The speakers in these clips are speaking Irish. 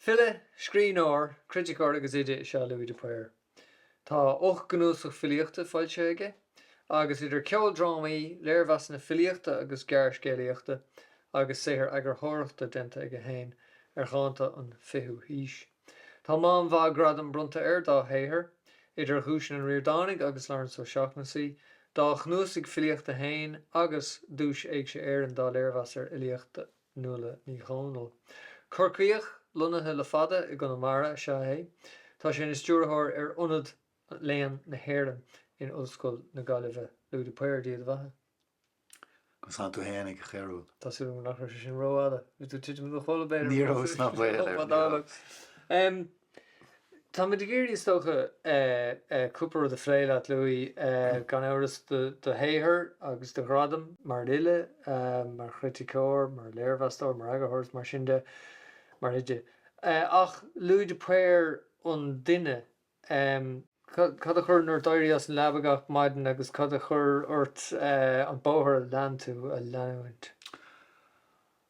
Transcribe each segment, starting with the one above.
File, scríbhneoir, criticeoir agus oide is ea Louis de Paor. Tá 8 gcnuasach filíochta foilsithe aige, agus idir ceoldrámaí, léirmheasanna filíochta agus gearrscéalaíochta, agus saothar eagarthóireachta déanta aige féin ar dhánta an fichiú haois. Tá mám mhaith gradam bronnta air dá shaothar, idir Dhuaiseanna an Ríordánaigh agus Laurence O'Shaughnessy, dá chnuasaigh filíochta féin agus Duais Éigse Éireann dá léirmheas ar fhilíocht Nuala Ní Dhomhnaill. Corcaíoch, lonnaithe le fada i gConamara is ea é. Tá sé ina stiúrthóir ar Ionad Léann na hÉireann in Ollscoil na Gaillimhe. Louis de Paor, Dia do bheatha. Conas tánn tú fhéinig, a Chéarúil? Tá súil agam nach raibh sé sin rófhada. Bhí tú ag titim i do chodladh, b'fhéidir. Ní raibh, is ná baol air, ní raibh. Táimid ag iarraidh, is dócha, cúpla rud a phlé leat, Louis. Gan amhras, do shaothar agus do ghradam mar fhile, mar chriticeoir, mar léirmheastóir, mar eagarthóir is mar sin de, mar oide. Ach Louis de Paor an duine, cad a chuireann ort éirí as an leaba gach maidin agus cad a chuir ort an bóthar a lean tú a leanúint?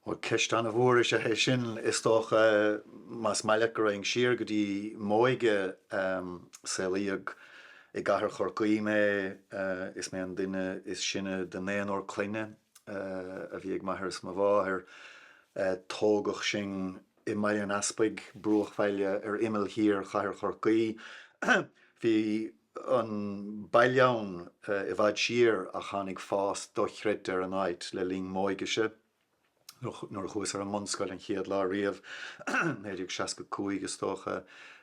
Bhuel, ceist an-mhór is ea é sin, is dócha. Más maith leat go raghainn siar go dtí m'óige, saolaíodh i gcathair Chorcaí mé. Is mé an duine is sine de naonúr clainne a bhí ag m'athair is mo mháthair. Tógadh sinn i mBaile an Easpaig, bruachbhaile ar imeall thiar chathair Chorcaí. Bhí an baile ann i bhfad siar ach tháinig fás dochreidte ar an áit le linn m'óigese. Nuair a chuas ar an mbunscoil an chéad lá riamh, 1965 is dócha,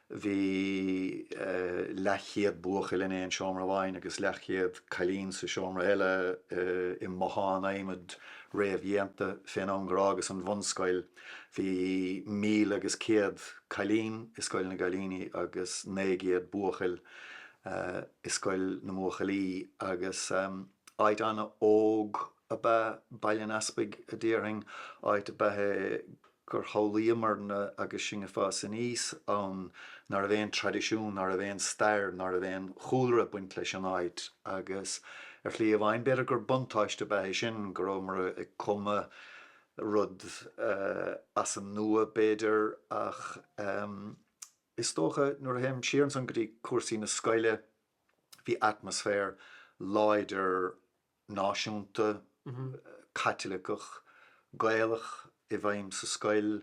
bhí leathchéad buachaill in aon seomra amháin agus leathchéad cailín sa seomra eile i mbothán adhmaid réamhdhéanta. Fén am gur fhágas an bhunscoil bhí 1,100 cailín i scoil na gcailíní agus 900 buachaill i scoil na mbuachaillí agus áit an-óg ab ea Baile an Easpaig, a déarfainn, áit ab ea é gur shamhlaíomarna agus sinn ag fás aníos ann ná raibh aon traidisiún, ná raibh aon stair, ná raibh aon chúlra ag baint leis an áit agus ar shlí amháin b'fhéidir gur buntáiste ab ea é sin, go rabhamar ag cumadh rud as an nua b'fhéidir ach Is dócha, nuair a théim siar ansan go dtí cúrsaí na scoile, bhí atmaisféar láidir náisiúnta, Caitliceach, Gaelach i bhfeidhm sa scoil.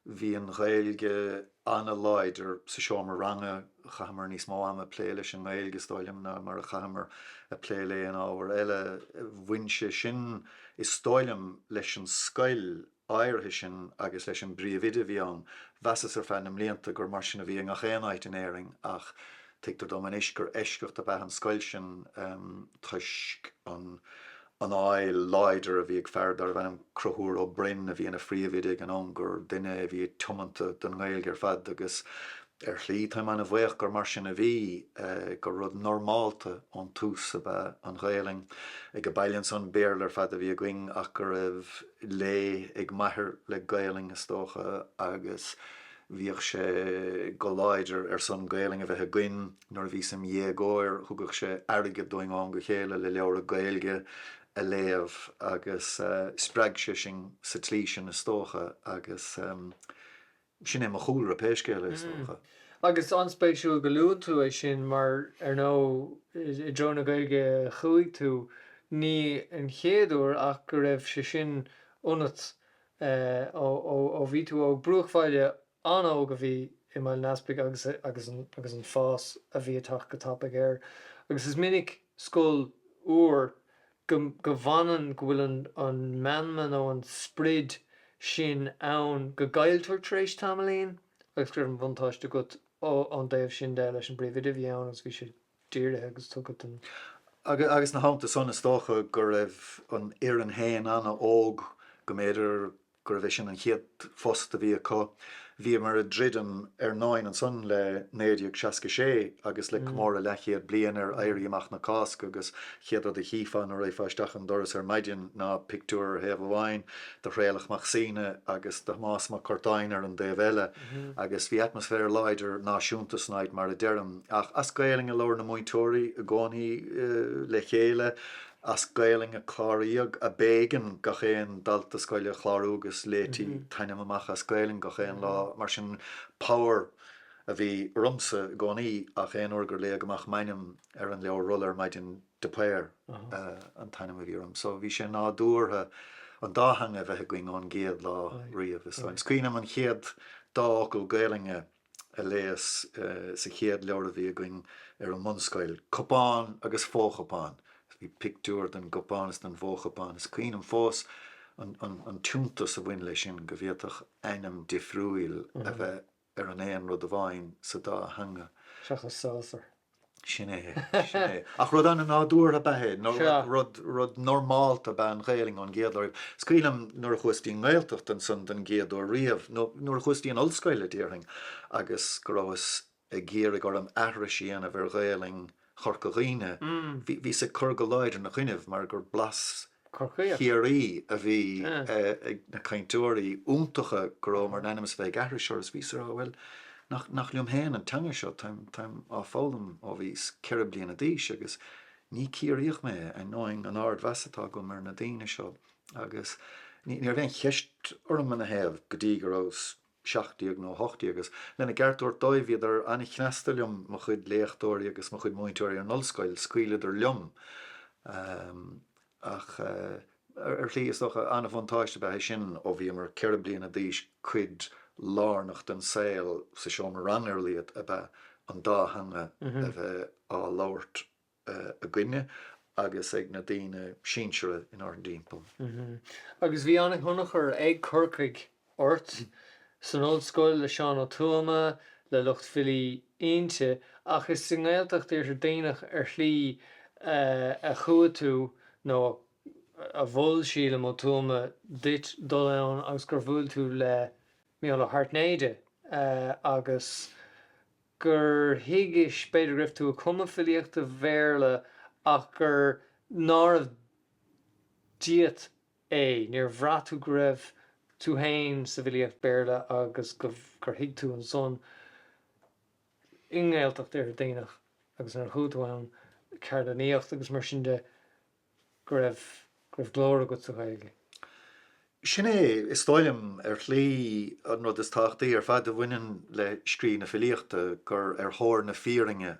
Bhí an Ghaeilge an-láidir sa seomra ranga. Chaitheamar níos mó ama ag plé leis an nGaeilge, is dóigh liom, ná mar a chaitheamar ag plé le aon ábhar eile. Bhain sé sin, is dóigh liom, leis an scoil áirithe sin agus leis an bpríomhoide a bhí ann. Mheasas ar feadh na mblianta gur mar sin a bhí i ngach aon áit in Éirinn ach tuigtear dom anois gur eisceacht ab ea an scoil sin toisc an anáil láidir a bhí ag fear darbh ainm Conchúr Ó Broin a bhí ina phríomhoide ag an am gur duine é a bhí tiomanta don nGaeilge ar fad agus Ar shlí, táim an-bhuíoch gur mar sin a bhí, gur rud normálta ón tús ab ea an Ghaelainn. Ag an baile ansan, Béarla ar fad a bhí againn ach go raibh lé ag m'athair le Gaelainn, is dócha, agus bhíodh sé go láidir ar son Gaelainn a bheith againn. Nuair a bhíos im dhéagóir, thugadh sé airgead dúinn ó am go chéile le leabhra Gaeilge a léamh agus spreag sé sinn sa tslí sin, is dócha, agus. Sin é mo chúlra, pé scéal é, is dócha. Agus an-spéisiúil go luann tú é sin mar, ar ndóigh, i dtreo na Gaeilge a chuaigh tú, ní an chéad uair ach go raibh sé sin ionat ó bhí tú óg. Bruachbhaile an-óg a bhí i mBaile an Easpaig agus agus an fás a bhí ag teacht go tapaidh air. Agus is minic scoil úr go bhfanann, go bhfuil an meanma nó an sprid sin ann, go gcailltear tar éis tamaillín agus go raibh an bhuntáiste agat ón dtaobh sin de leis an bpríomhoide a bhí ann agus bhí sé dírithe agus tugtha don. Agus ina theannta san is dócha go raibh an fhoireann féin an-óg, go mb'fhéidir gurbh é sin an chéad phost a bhí acu. Bhíomar ag druidim ar ndóin ansan le 1966 agus le comóradh leathchéad bliain ar Éirí Amach na Cásca agus chéad rud a chífeá nuair a raghfá isteach an doras ar maidin ná pictiúr ar thaobh amháin de Thraolach Mac Suibhne agus de Thomás Mac Curtáin ar an dtaobh eile agus bhí atmaisféar láidir náisiúnta san áit mar a deirim. Ach as Gaelainn a labhair na múinteoirí i gcónaí le chéile. As Gaelainn a cláraíodh, a b'éigean gach aon dalta scoile a chlárú agus léití t-ainm amach as Gaelainn gach aon lá. Mar sin, Power a bhí ormsa i gcónaí ach aon uair gur léadh amach m'ainm ar an leabhar rolla ar maidin, De Paor an t-ainm a bhí orm. So bhí sé nádúrtha an dá theanga a bheith againn ón gcéad lá riamh, is dóigh. Is cuimhin liom an chéad dá fhocal Gaelainne a léas sa chéad leabhar a bhí againn ar an mbunscoil, cupán agus fo-chupán. Bhí pictiúr den gcupán is den bhfo-chupán. Is cuimhin liom fós an t-iontas a bhain leis sin, go bhféadfadh ainm difriúil a bheith ar an aon rud amháin sa dá theanga. Seachas soilsir. Sin é, sin é. Ach rud an-nádúrtha ab ea é, nó rud, rud normálta ab ea an Ghaelainn ón gcéad lá riamh. Is cuimhin liom nuair a chuas dtí an nGaeltacht ansan don gcéad uair riamh, nó nuair a chuas dtí an ollscoil, a déarfainn, agus go rabhas ag iarraidh orm aithris a dhéanamh ar Ghaelainn Chorca Dhuibhne, bhíos ag cur go láidir ina choinnibh mar gur blas Chiarraí a bhí ag na cainteoirí iontacha go rabhamar in ainm is a bheith ag aithris orthu is bhíos ag rá, bhuel, nach liom féin an teanga seo, táim á foghlaim ó bhíos 4 bliana d'aois agus ní Ciarraíoch mé, ainneoin an ardmheas atá agam ar na daoine seo agus ní raibh aon cheist orm ina thaobh go dtí go rabhas 17 nó 18 agus lena gceart a thabhairt dóibh bhíodar an-chneasta liom, mo chuid léachtóirí agus mo chuid múinteoirí ar an ollscoil, scaoileadar liom. Ach ar shlí is dócha an-bhuntáiste ab ea é sin ó bhíomar 4 bliana d'aois, cuid lárnach den saol sa seomra ranga ar a laghad ab ea an dá theanga a bheith á labhairt. againne agus ag na daoine sinseara inár dtimpeall. Agus bhí an-thionchar ag Corcaigh ort, san ollscoil le Seán Ó Tuama, le lucht filí Innti, ach is sa nGaeltacht Iarthar Duibhneach ar shlí a chuaigh tú, nó a mhol, sílim, Ó Tuama duit dul ann agus gur bhuail tú le Mícheál Ó hAirtnéide agus gur thuigis, b'fhéidir, go raibh tú ag cumadh filíochta Bhéarla ach gur nárbh díot é, níor bhraith tú go raibh tú féin sa bhfilíocht Béarla agus go, gur thuig tú ansan i nGaeltacht Iarthar Duibhneach agus nuair a chuaigh tú ann, ceardlannaíocht agus mar sin de, go raibh, go raibh glór agat sa Ghaeilge. Sin é, is dóigh liom, ar shlí, an rud is tábhachtaí ar fad a bhaineann le scríobh na filíochta, gur ar thóir na fírinne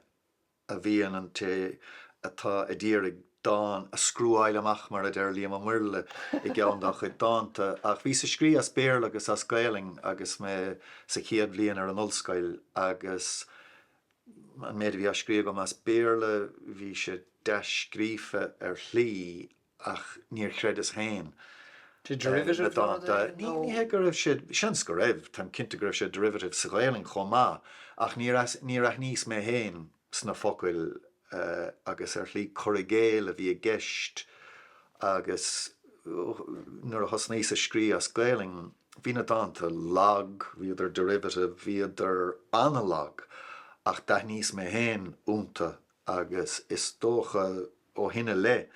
a bhíonn an té atá a d'iarraidh dán a scrúáil amach, mar a deir Liam Ó Muirthile i gceann dá chuid dánta. Ach bhíos ag scríobh as Béarla agus as Gaelainn agus mé sa chéad bhliain ar an ollscoil agus An méid a bhí á scríobh agam as Béarla, bhí sé dea-scríofa ar shlí ach níor chreideas féin na dánta. Ní hé go raibh siad, seans go raibh, táim cinnte go raibh sé derivative sa Ghaelainn chomh maith ach níor aithníos mé féin sna focail agus ar shlí cur i gcéill a bhí i gceist agus nuair a thosnaíos ag scríobh as Gaelainn, Bhí na dánta lag, bhíodar derivative, bhíodar an-lag, ach d'aithníos mé féin iontu agus is dócha ó shin i leith,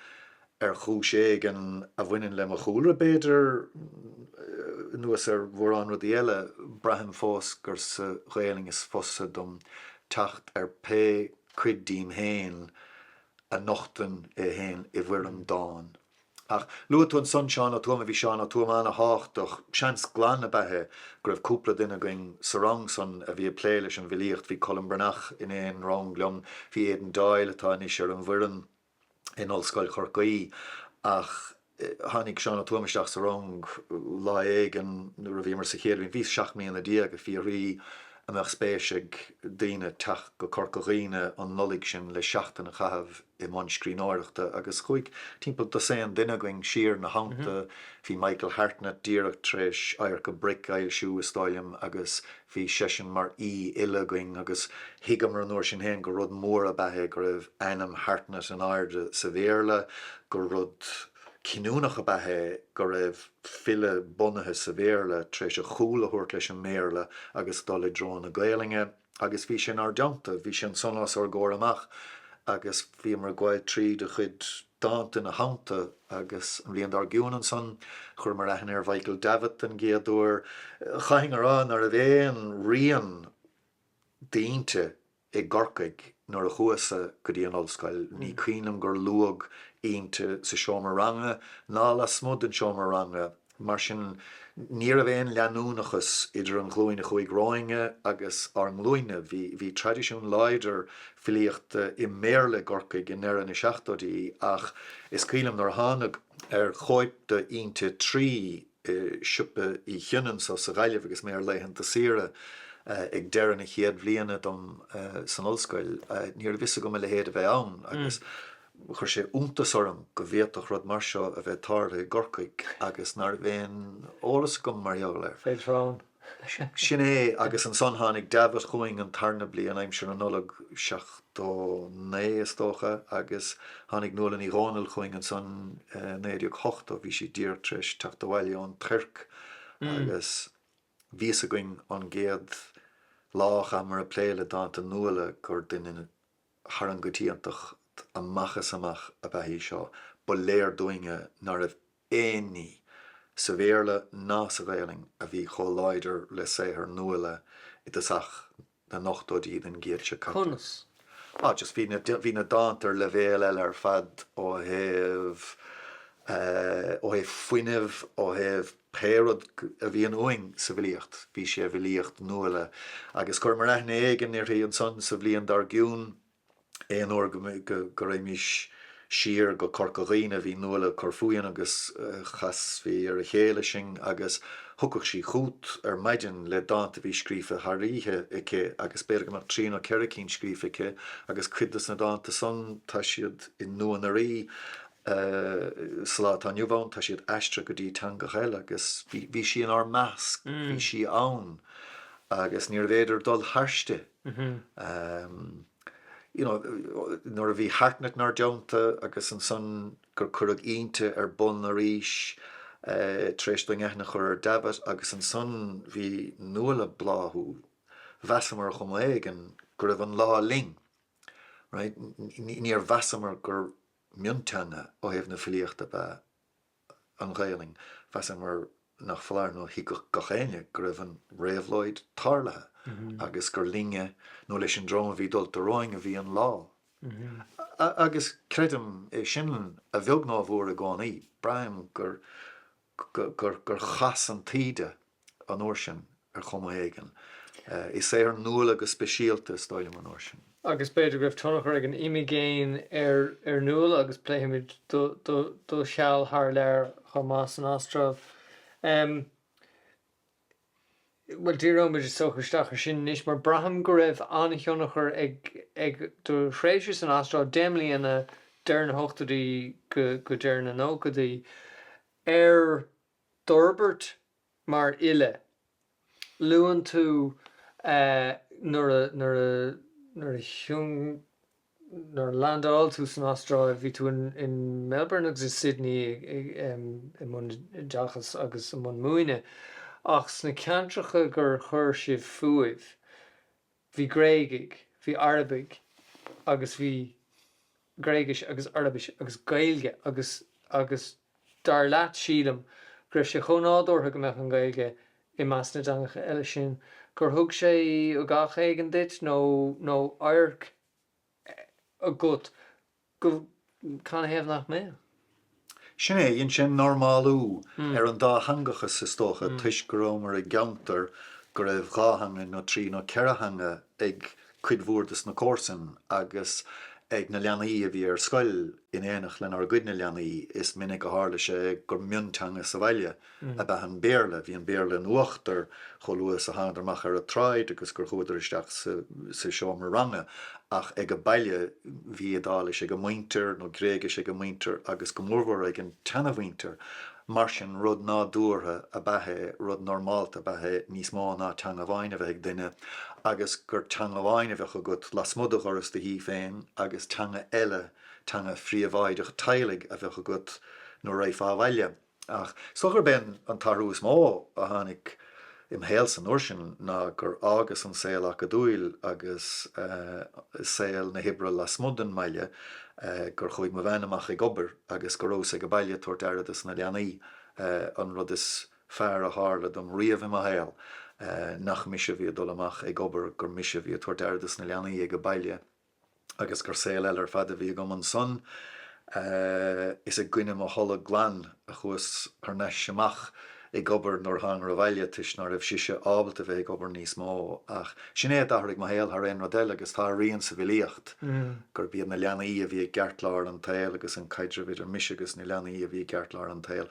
ar chúis éigin a bhaineann le mo chúlra b'fhéidir, anuas ar mhórán rudaí eile, braithim fós gur sa Ghaelainn is fusa dom teacht ar pé cuid díom féin a nochtann é féin i bhfoirm dáin. Ach luaigh tú ansan Seán Ó Tuama, bhí Seán Ó Tuama ana-thábhachtach, seans glan ab ea é go raibh cúpla duine againn sa rang san a bhí ag plé leis an bhfilíocht, bhí Colm Breathnach in aon rang liom, bhí Aidan Doyle atá anois ar an bhfoireann in Ollscoil Chorcaí ach tháinig Seán Ó Tuama isteach sa rang lá éigin nuair a bhíomar sa chéad bhliain, bhíos 17 mbliana ag fiafraí an mbeadh spéis ag daoine teacht go Corca Dhuibhne an Nollaig sin le seachtain a chaitheamh i mbun scríbhneoireachta agus chuaigh timpeall dosaen duine againn siar ina theannta. Bhí Michael Hartnett díreach tar éis Adharca Broic a fhoilsiú, is dóigh liom, agus bhí seisean mar aoi-fhile againn agus thuigeamar an uair sin féin gur rud mór ab ea é go raibh ainm Hartnett in airde sa Bhéarla, gur rud cinniúnach ab ea é go raibh file bunaithe sa Bhéarla tar éis a chúl a thabhairt leis an mBéarla agus dul i dtreo na Gaelainne. Agus bhí sé inár dteannta, bhí sé ansan os ár gcomhair amach agus bhíomar ag gabháil tríd a chuid dánta ina theannta agus an bhliain dár gcionn ansan chuireamar aithne ar Mhichael Davitt den gcéad uair. Chaithfinn a rá ná raibh aon rian d'Innti. i gCorcaigh nuair a chuas-sa go dtí an ollscoil. Ní cuimhin liom gur luadh Innti sa seomra ranga ná lasmuigh den seomra ranga. Mar sin, ní raibh aon leanúnachas idir an ghlúin a chuaigh romhainne agus ár nglúinne. Bhí, bhí traidisiún láidir filíochta i mBéarla i gCorcaigh i ndeireadh na seachtóidí ach is cuimhin liom nuair a thánag ar chóip de Innti 3 i siopa Uí Chionnaith anso sa Ghaillimh agus mé ar laethanta saoire ag deireadh na chéad bhliana dom san ollscoil. Ní raibh fhios agam a leithéid a bheith ann agus chuir sé iontas orm go bhféadfadh rud mar seo a bheith tarlaithe i gCorcaigh agus ná raibh aon eolas agam mar gheall air. Fé thráth. Sin é, agus ansan tháinig Davitt chugainn an tarna bliain, aimsir na Nollag, 79 is dócha, agus tháinig Nuala Ní Dhomhnaill chugainn ansan i 1980, bhí sí díreach tar éis teacht abhaile ón Tuirc agus bhí fhios againn ón gcéad lá a chaitheamar ag plé le dánta Nuala gur duine thar an gcoitiantacht amach is amach ab ea í seo. Ba léir dúinne ná raibh aon ní, sa Bhéarla ná sa Ghaelainn, a bhí chomh láidir le saothar Nuala i dtosach na n-ochtóidí den gcéad seo caite. Conas? Ah, just bhí na, bhí na dánta ar leibhéal eile ar fad ó thaobh, eh, ó thaobh fuinnimh, ó thaobh pé rud a bhíonn uainn sa bhfilíocht, bhí sé i bhfilíocht Nuala. Agus chuireamar aithne éigin uirthi ansan sa bhliain dár gcionn. Aon uair go raghaimís siar go Corca Dhuibhne, bhí Nuala ag cur fúithi agus chasfaí ar a chéile sinn agus thiocfadh sí chút ar maidin le dánta a bhí scríofa thar oíche aici agus b'fhéidir go mbeadh trí nó ceithre cinn scríofa aici agus cuid dos na dánta san tá siad i nduanairí sa lá atá inniu ann, tá siad aistrithe go dtí teangacha eile agus bhí sí inár measc, bhí sí ann agus níorbh fhéidir dul thairsti. You know, nuair a bhí Hartnett inár dteannta agus ansan gur cuireadh Innti ar bun arís tar éis dúinn aithne a chur ar Davitt agus ansan bhí Nuala ag bláthú, mheasamar ar chuma éigin go raibh an lá linn, right? Níor mheasamar gur mionteanga ó thaobh na filíochta ab ea an Ghaelainn, mheasamar nach foláir nó thuigfeadh gach éinne go raibh an réabhlóid tarlaithe agus gur linne, nó leis an dream a bhí dulta romhainn, a bhí an lá. Agus creidim é sin a bheag nó a mhór i gcónaí. Braithim gur gur chas an taoide an uair sin ar chuma éigin. I saothar Nuala go speisialta, is dóigh liom, an uair sin. Agus b'fhéidir go raibh tionchar ag an imigéin ar ar Nuala agus pléifimid do do do sheal thar lear chomh maith san Astráil. Bhuel, díreoimid is dócha isteach ar sin anois mar braithim go raibh an-thionchar ag ag do thréimhse san Astráil, 10 mbliana, deireadh na hochtóidí go go deireadh na nóchaidí, ar d'fhorbairt mar fhile. Luann tú nuair a, nuair a, nuair a thion, nuair a landáil tú san Astráil, bhí tú in, in Melbourne agus i Sydney i mbun oideachais agus i mbun múineadh. Ach sna ceantracha gur chuir sibh fúibh, bhí Gréagaigh, bhí Arabaigh agus bhí Gréigis agus Araibis agus Gaeilge agus, agus dar leat, sílim, go raibh sé chomh nádúrtha go mbeadh an Ghaeilge i measc na dteangacha eile sin, gur thug sé ugach éigin duit nó, nó adharc agat go, canathaobh nach mbeadh? Sin é, dhein sé normálú ar an dátheangachas is dócha toisc go rabhamar i gceantar go raibh dhá theanga nó trí nó ceithre theanga ag cuid mhór de sna comharsain agus ag na leanaí a bhí ar scoil in éineacht lenár gcuidne leanaí. Is minic a tharla sé gur mionteanga sa bhaile ab ea an Béarla. Bhí an Béarla in uachtar chomh luath is a thángadar amach ar an tsráid agus gur chuadar isteach sa seomra ranga ach ag an baile bhí Iodáilis ag a muintir nó Gréigis ag a muintir agus go mórmhór ag an tseanamhuintir. Mar sin, rud nádúrtha ab ea é, rud normálta ab ea é níos mó ná teanga amháin a bheith ag duine agus gur teanga amháin a bheadh agat lasmuigh de dhoras do thí féin agus teanga eile, teanga phríobháideach teaghlaigh a bheadh agat nuair a raghfá abhaile. Ach is dócha gurb é an t-athrú is mó a tháinig im shaolsa an uair sin ná gur fhágas an saol acadúil agus saol na hoibre lasmuigh den mbaile, gur chuaigh mo bhean amach ag obair agus go rabhas ag an baile ag tabhairt aire dos na leanaí, an rud is fearr a tharla dom riamh i mo shaol. Nach mise a bhí ag dul amach ag obair, gur mise a bhí ag tabhairt aire dos na leanaí ag an baile agus gur saol eile ar fad a bhí agam ansan. Is i gcoinne mo thola glan a chuas thar n-ais amach ag obair nuair a thángamar abhaile toisc ná raibh sise ábalta bheith ag obair níos mó. Ach sin é a d'athraigh mo shaol thar aon rud eile agus tá a rian sa bhfilíocht, gurb iad na leanaí a bhí i gceartlár an tsaoil agus an caidreamh idir mise agus na leanaí a bhí i gceartlár an tsaoil.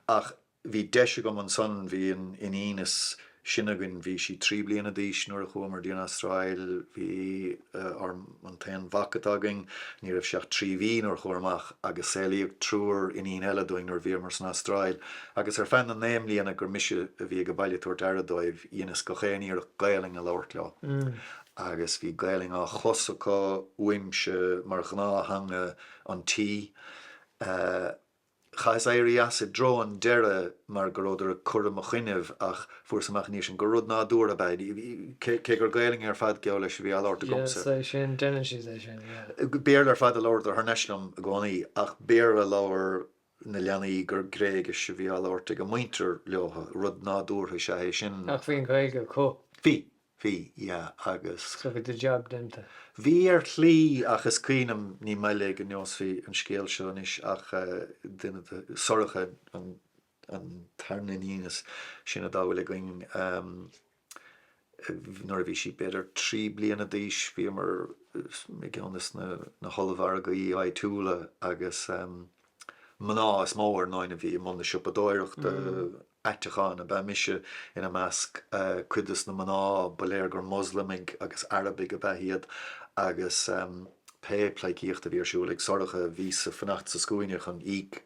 Ach Bhí deis agam ansan, bhí an iníon is sine againn, bhí sí 3 bliana d'aois nuair a chuamar dtí an Astráil, bhí ár, an t-aon mhac atá againn, ní raibh sé ach 3 mhí nuair a chuamar amach agus saolaíodh triúr iníon eile dúinn nuair a bhíomar san Astráil agus ar feadh na naoi mbliana gur mise a bhí ag an baile ag tabhairt aire dóibh, dheineas gach aon iarracht Gaelainn a labhairt leo agus bhí Gaelainn á chlos acu uaimse mar ghnáth-theanga an tí. Chaitheas éirí as i dtreo an deireadh mar go rabhadar ag cur i mo choinnibh ach fuaireas amach ina dhiaidh sin gur rud nádúrtha ab ea é, cé gur Gaelainn ar fad geall leis a bhí á labhairt agamsa. Yes, é sin, déanann siad é sin, yeah. Béarla ar fad a labhradar thar n-ais liom i gcónaí ach Béarla a labhair na leanaí gur Gréigis a bhí á labhairt ag a muintir leo, rud nádúrtha is ea é sin. Ach bhí an Ghaeilge acu. Bhí. Bhí, yeah, agus. So bhí do jab déanta. Bhí ar shlí, ach is cuimhin liom, ní maith léi go neosfaí an scéal seo anois ach duine de, Sorcha, an an tarna iníon is sine dá bhfuil againn, nuair a bhí sí b'fhéidir 3 bliana d'aois, bhíomar i gceann des na na hollmhargaí áitiúla agus mná is mó ar ndóin a bhí i mbun na siopadóireachta, aiteachán ab ea mise ina measc. Cuid des na mná, ba léir gur Moslamaigh agus Arabaigh ab ea iad agus pé pleidhcíocht a bhí ar siúl ag Sorcha, bhíos-sa fanacht sa scuaine chun íoc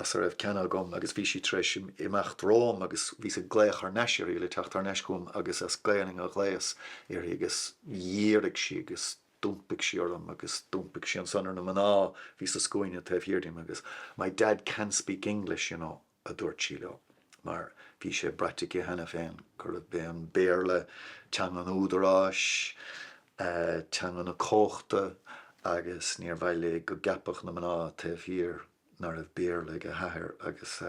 as a raibh ceannaithe agam agus bhí sí tar éis imeacht romham agus bhíos ag glaoch thar n-ais uirthi le teacht thar n-ais chugam agus as Gaelainn a ghlaos uirthi agus dhírigh sí agus d'iompaigh sí orm agus d'iompaigh sí ansan ar na mná a bhí sa scuaine taobh thiar díom agus My dad can't speak English, you know. a dúirt sí leo, mar bhí sé braite aici cheana féin gurb é an Béarla teanga an údaráis, teanga na cumhachta agus níor mhaith léi go gceapfadh na mná taobh thiar ná raibh Béarla ag a hathair agus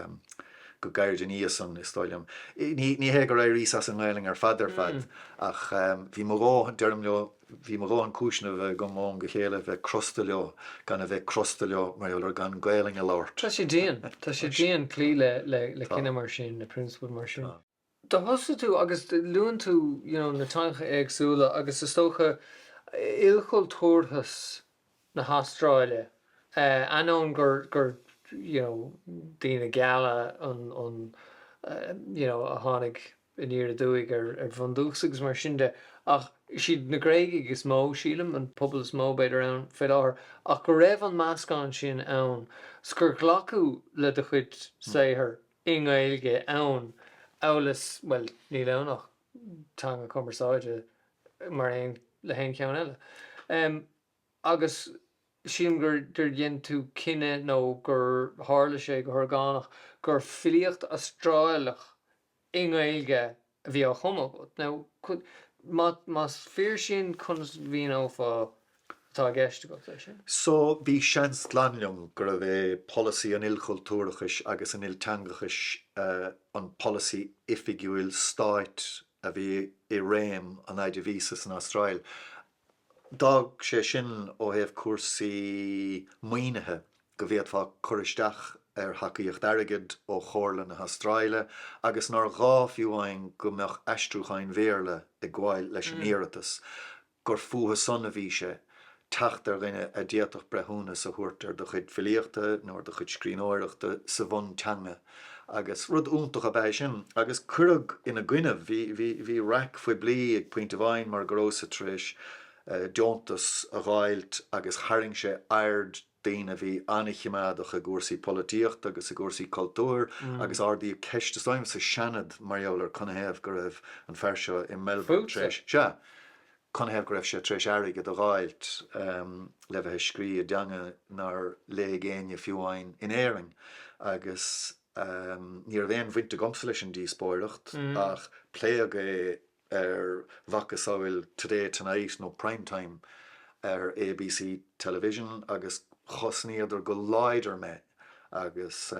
go gairid ina dhiaidh san, is dóigh liom. Ní hé gur éiríos as an nGaelainn ar fad ar fad ach bhí mo dhóthain, deirim leo, Bhí mo dhóthain cúiseanna a bheith agam ó am go chéile a bheith crosta leo, gan a bheith crosta leo mar gheall ar gan Gaelainn a labhairt. Tá sé dian. Tá sé dian cloí le le cinneadh mar sin, le prionsabail mar sin. Do thosaigh tú agus luann tú you know na teangacha éagsúla agus is dócha ilchultúrthas na hAstráile, ainneoin gur gur you know daoine geala an an you know a tháinig aniar aduaidh ar ar bhundúchas agus mar sin de, ach is iad na Gréagaigh is mó, sílim, an pobal is mó b'fhéidir ann fé láthair, ach go raibh an meascán sin ann 's gur glacadh le do chuid saothair i nGaeilge ann, amhail is, bhuel, níl ann ach teanga cumarsáide mar aon le haon cheann eile. Agus sílim gur gur dhein tú cinneadh nó gur tharla sé go horgánach gur filíocht Astrálach i nGaeilge a bhí á chumadh agat. Now, más fíor sin, conas a mhíneofá atá i gceist agat leis sin? So, bhí seans glan liom gurbh é polasaí an ilchultúrachais agus an ilteangachais an polasaí oifigiúil stáit a bhí i réim an fhaid a bhíos-sa san Astráil. D'fhág sé sin, ó thaobh cúrsaí maoinithe, go bhféadfá cur isteach ar thacaíocht airgid ó Chomhairle na hAstráile agus nár ghá fiú amháin go mbeadh aistriúcháin Bhéarla ag gabháil leis an iarratas, gur fúthu san a bhí sé, teacht ar dhuine a d'fhéadfadh breithiúnas a thabhairt ar do chuid filíochta nó ar do chuid scríbhneoireachta sa bhunteanga. Agus rud iontach ab ea é sin. Agus cuireadh ina gcoinnibh. Bhí, bhí, bhí raic phoiblí ag pointe amháin mar go rabhas-sa tar éis deontas a dh'fháilt agus tharraing sé aird daoine a bhí an-chimeádach i gcúrsaí polaitíochta agus i gcúrsaí cultúir agus ardaíodh ceist, is dóigh liom, sa Seanad mar gheall ar canathaobh go raibh an fear seo i Melbourne tar éis, sea, Canathaobh go raibh sé tar éis airgead a dh'fháilt le bheith ag scrí i dteanga nár léigh éinne fiú amháin in Éirinn? Agus ní raibh aon bhaint agamsa leis an díospóireacht ach pléadh é ar mhacasamhail Today Tonight nó Prime Time ar ABC Television agus chosnaíodar go láidir mé agus.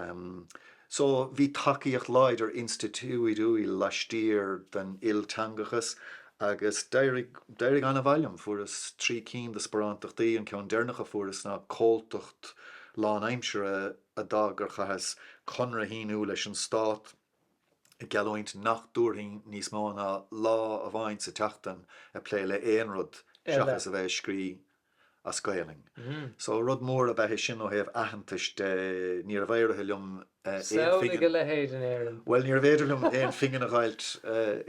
So, bhí tacaíocht láidir institiúidiúil laistiar den ilteangachas agus d'éirigh, d'éirigh an-mhaith liom. Fuaireas 3 cinn de sparántachtaí, an ceann deireanach a fuaireas ná comhaltacht lánaimseartha a d'fhág gur chaitheas conradh a shíniú leis an stát ag geallúint nach dtabharfainn níos mó ná lá amháin sa tseachtain ag plé le aon rud seachas a bheith ag scrí as Gaelainn. So rud mór ab ea é sin ó thaobh aitheantais de. Ní raibh éirithe liom aon phingin. Samhlaigh a leithéid in Éirinn. Bhuel, níorbh fhéidir liom aon phingin a dh'fháilt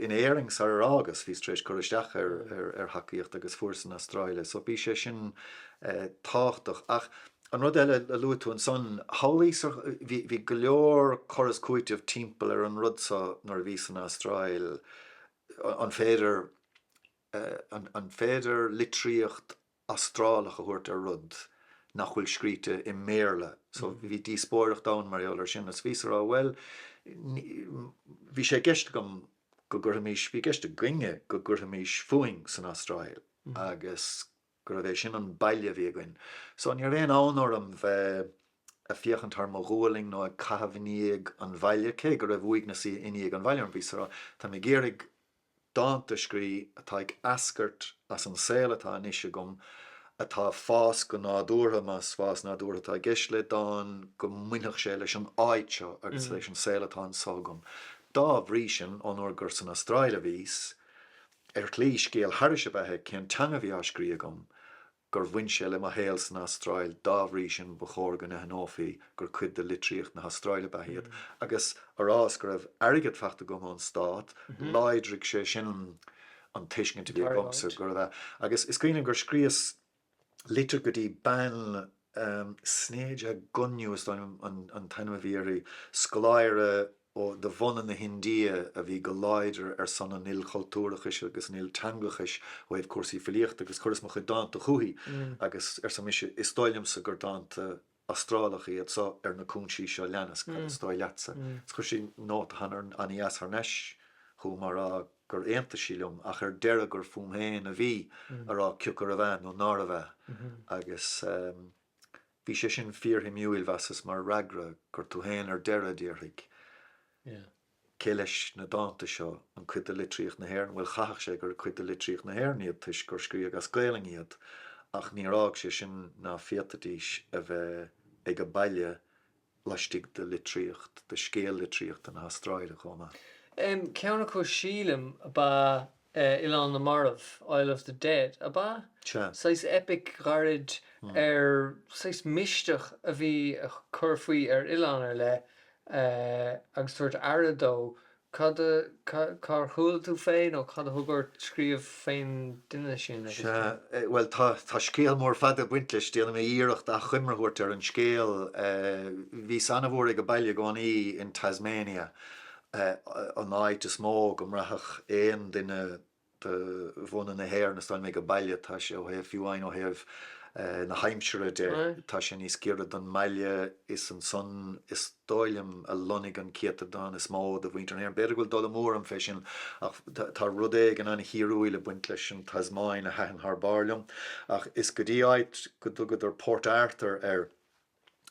in Éirinn sarar fhágas. Bhíos tar éis cur isteach ar thacaíocht agus fuaireas san Astráil é. So bhí sé sin tábhachtach. Ach an rud eile a luaigh tú ansan, shamhlaíos, bhí go leor cur is cúiteamh timpeall ar an rud so nuair a bhíos san Astráil. An féidir An féidir litríocht Astrálach a thabhairt ar rud nach bhfuil scríte i mBéarla? So bhí díospóireacht ann mar gheall air sin agus bhíos ag rá bhuel, bhí sé i gceist agam go gcuirfimis, bhí i gceist againne go gcuirfimis fúinn san Astráil agus gurbh é sin an baile a bhí againn. So ní raibh aon fhonn orm bheith ag féachaint thar mo ghualainn nó ag caitheamh i ndiaidh an bhaile, cé go raibh uaigneas i ndiaidh an bhaile orm, bhíos ag rá táim ag iarraidh dánta a scrí atá ag eascairt as an saol atá anois agam, atá ag fás go nádúrtha, más fás nádúrtha atá i gceist le dán, go mbainfeadh sé leis an áit seo agus leis an saol atá anso agam. Dá bhrí sin, ón uair gur san Astráil a bhíos, ar shlí, scéal thairis ab ea é cén teanga a bhí á scrí agam, gur bhain sé le mo shaol san Astráil, dá bhrí sin ba chóir go n-aithneofaí gur cuid de litríocht na hAstráile ab ea iad. Agus a rá is go raibh airgead faighte agam ón stát, láidrigh sé sin an tuiscint a bhí agamsa gurbh ea. Agus is cuimhin liom gur scríos litir go dtí bean, Sneja Gunew is dóigh liom an t-ainm a bhí uirthi, scoláire ó de bhunadh na hIndia a bhí go láidir ar son an ilchultúrachais agus an ilteangachais ó thaobh cúrsaí filíochta agus chuireas mo chuid dánta chúithi agus arsa mise is dóigh liomsa gur dánta Astrálacha iad so ar na cúinsí seo leanas, cad is dóigh leatsa? Is chuir sí nóta ana-dheas thar n-ais chugam á rá gur aontaigh sí liom ach ar deireadh gur fúm féin a bhí a rá cioca arbh ea nó nárbh ea agus Bhí sé sin fíorshuimiúil, mheasas, mar fhreagra gur tú féin ar deireadh a déarfaidh, cé leis na dánta seo, an cuid de litríocht na hÉireann? Bhuel, chaithfeadh sé gur cuid de litríocht na hÉireann iad toisc gur scríodh as Gaelainn iad, ach níor fhág sé sin ná féadfaidís a bheith ag a baile laistigh de litríocht, de scéal litríochta na hAstráile chomh maith. Ceann acu sílim ab ea Oileán na Marbh, Isle of the Dead, ab ea? Sea. Saghas eipic ghairid ar saghas misteach a bhí ag cur faoi ar oileán ar leith agus tabhairt aire dó Cad a, cár chuala tú fé nó cad a thug ort scríobh fén duine sin agus Sea, bhuel tá, tá scéal mór fada ag baint leis, déanfaidh mé iarracht achoimre a thabhairt ar an scéal. Bhíos ana-mhór ag baile i gcónaí in Tasmania, an áit is mó go mbraithfeadh aon duine de bhunadh na hÉireann, is dóigh liom, ag baile. Tá sé ó thaobh, fiú amháin ó thaobh na haimsire de, tá sé níos giorra don mbaile. Is ansan, is dóigh liom, a lonnaigh an céatadán is mó de mhuintir na hÉireann. B'fhéidir go bhfuil dul amú orm fé sin ach tá rud éigin an-thíriúil ag baint leis an Tasmáin a thaitin thar barr liom. Ach is go dtí áit go dtugadar Port Arthur air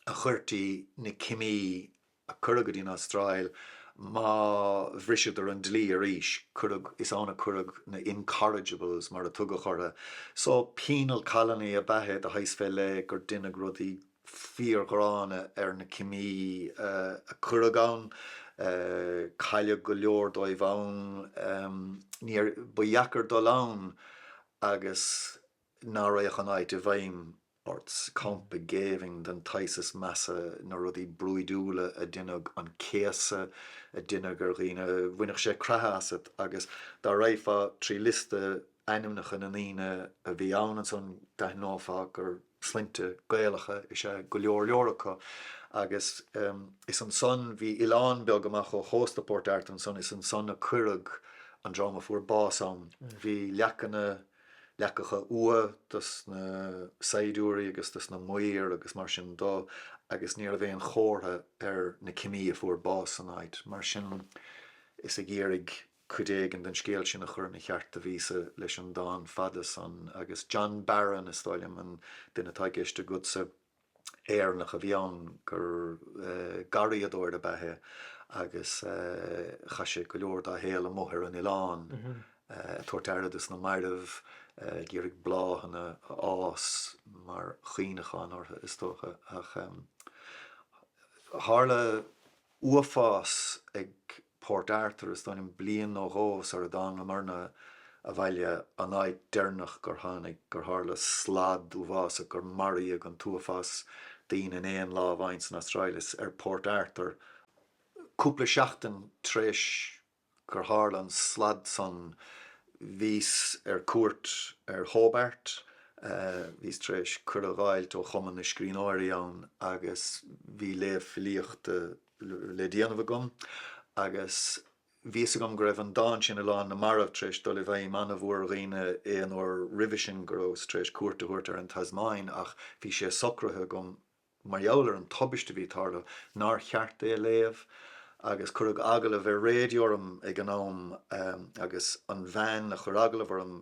a chuirtí na cimí a cuireadh go dtí an Astráil má bhriseadar an dlí arís. Cuireadh, is ann a cuireadh na incorrigibles mar a tugadh orthu. So, penal colony ab ea é de shaghas fé leith gur deineadh rudaí fíorghránna ar na cimí a cuireadh ann. Cailleadh go leor dóibh ann. Níor, ba dheacair dul ann agus ná raghadh an áit i bhfeidhm ort. Campa géibhinn den tsaghas is measa, na rudaí brúidiúla a deineadh, an céasadh a deineadh ar dhaoine, bhainfeadh sé creathadh asat agus dá raghfá trí liosta ainmneacha na ndaoine a bhí ann ansan d'aithneofá gur sloinnte Gaelacha is ea go leor leor acu agus is ansan, bhí oileán beag amach ó chósta Port Arthur ansan, is ansan a cuireadh an dream a fuair bás ann. Bhí leacanna. leacacha uaighe dos na saighdiúirí agus dos na maoir agus mar sin do agus ní raibh aon chomhartha ar na cimí a fuair bás san áit. Mar sin is ag iarraidh cuid éigin den scéal sin a chur ina cheart a bhíos-sa leis an dán fada san agus John Barron is dóigh liom an duine atá i gceist agatsa. Éireannach a bhí ann gur. Garraíodóir ab ea é agus chaith sé go leor dá shaol amuigh ar an oileán ag tabhairt aire dos na mairbh, ag iarraidh bláthanna a fhás mar chuimhneachán orthu is dócha. Ach tharla uafás ag Port Arthur, is dóigh liom, bliain nó dhó sara dtángamarna abhaile, an áit deireanach gur tháinig, gur tharla slad uafásach, gur maraíodh an t-uafás daoine in aon lá amháin san Astráil, is ar Port Arthur, cúpla seachtain tar éis gur tharla an slad san, bhíos ar cuairt ar Hobart, bhíos tar éis cuireadh a dh'fháilt ó Chumann na Scríbhneoirí ann agus bhí léamh filíochta le déanamh agam agus bhí fhios agam go raibh an dán sin, Oileán na Marbh, tar éis dul i bhfeidhm an-mhór ar dhaoine aon uair roimhe sin go rabhas tar éis cuairt a thabhairt ar an Tasmáin ach bhí sé socraithe agam, mar gheall ar an tubaiste a bhí tarlaithe, nár cheart é a léamh agus cuireadh agallamh ar raidió orm ag an am agus an bhean a chuir agallamh orm,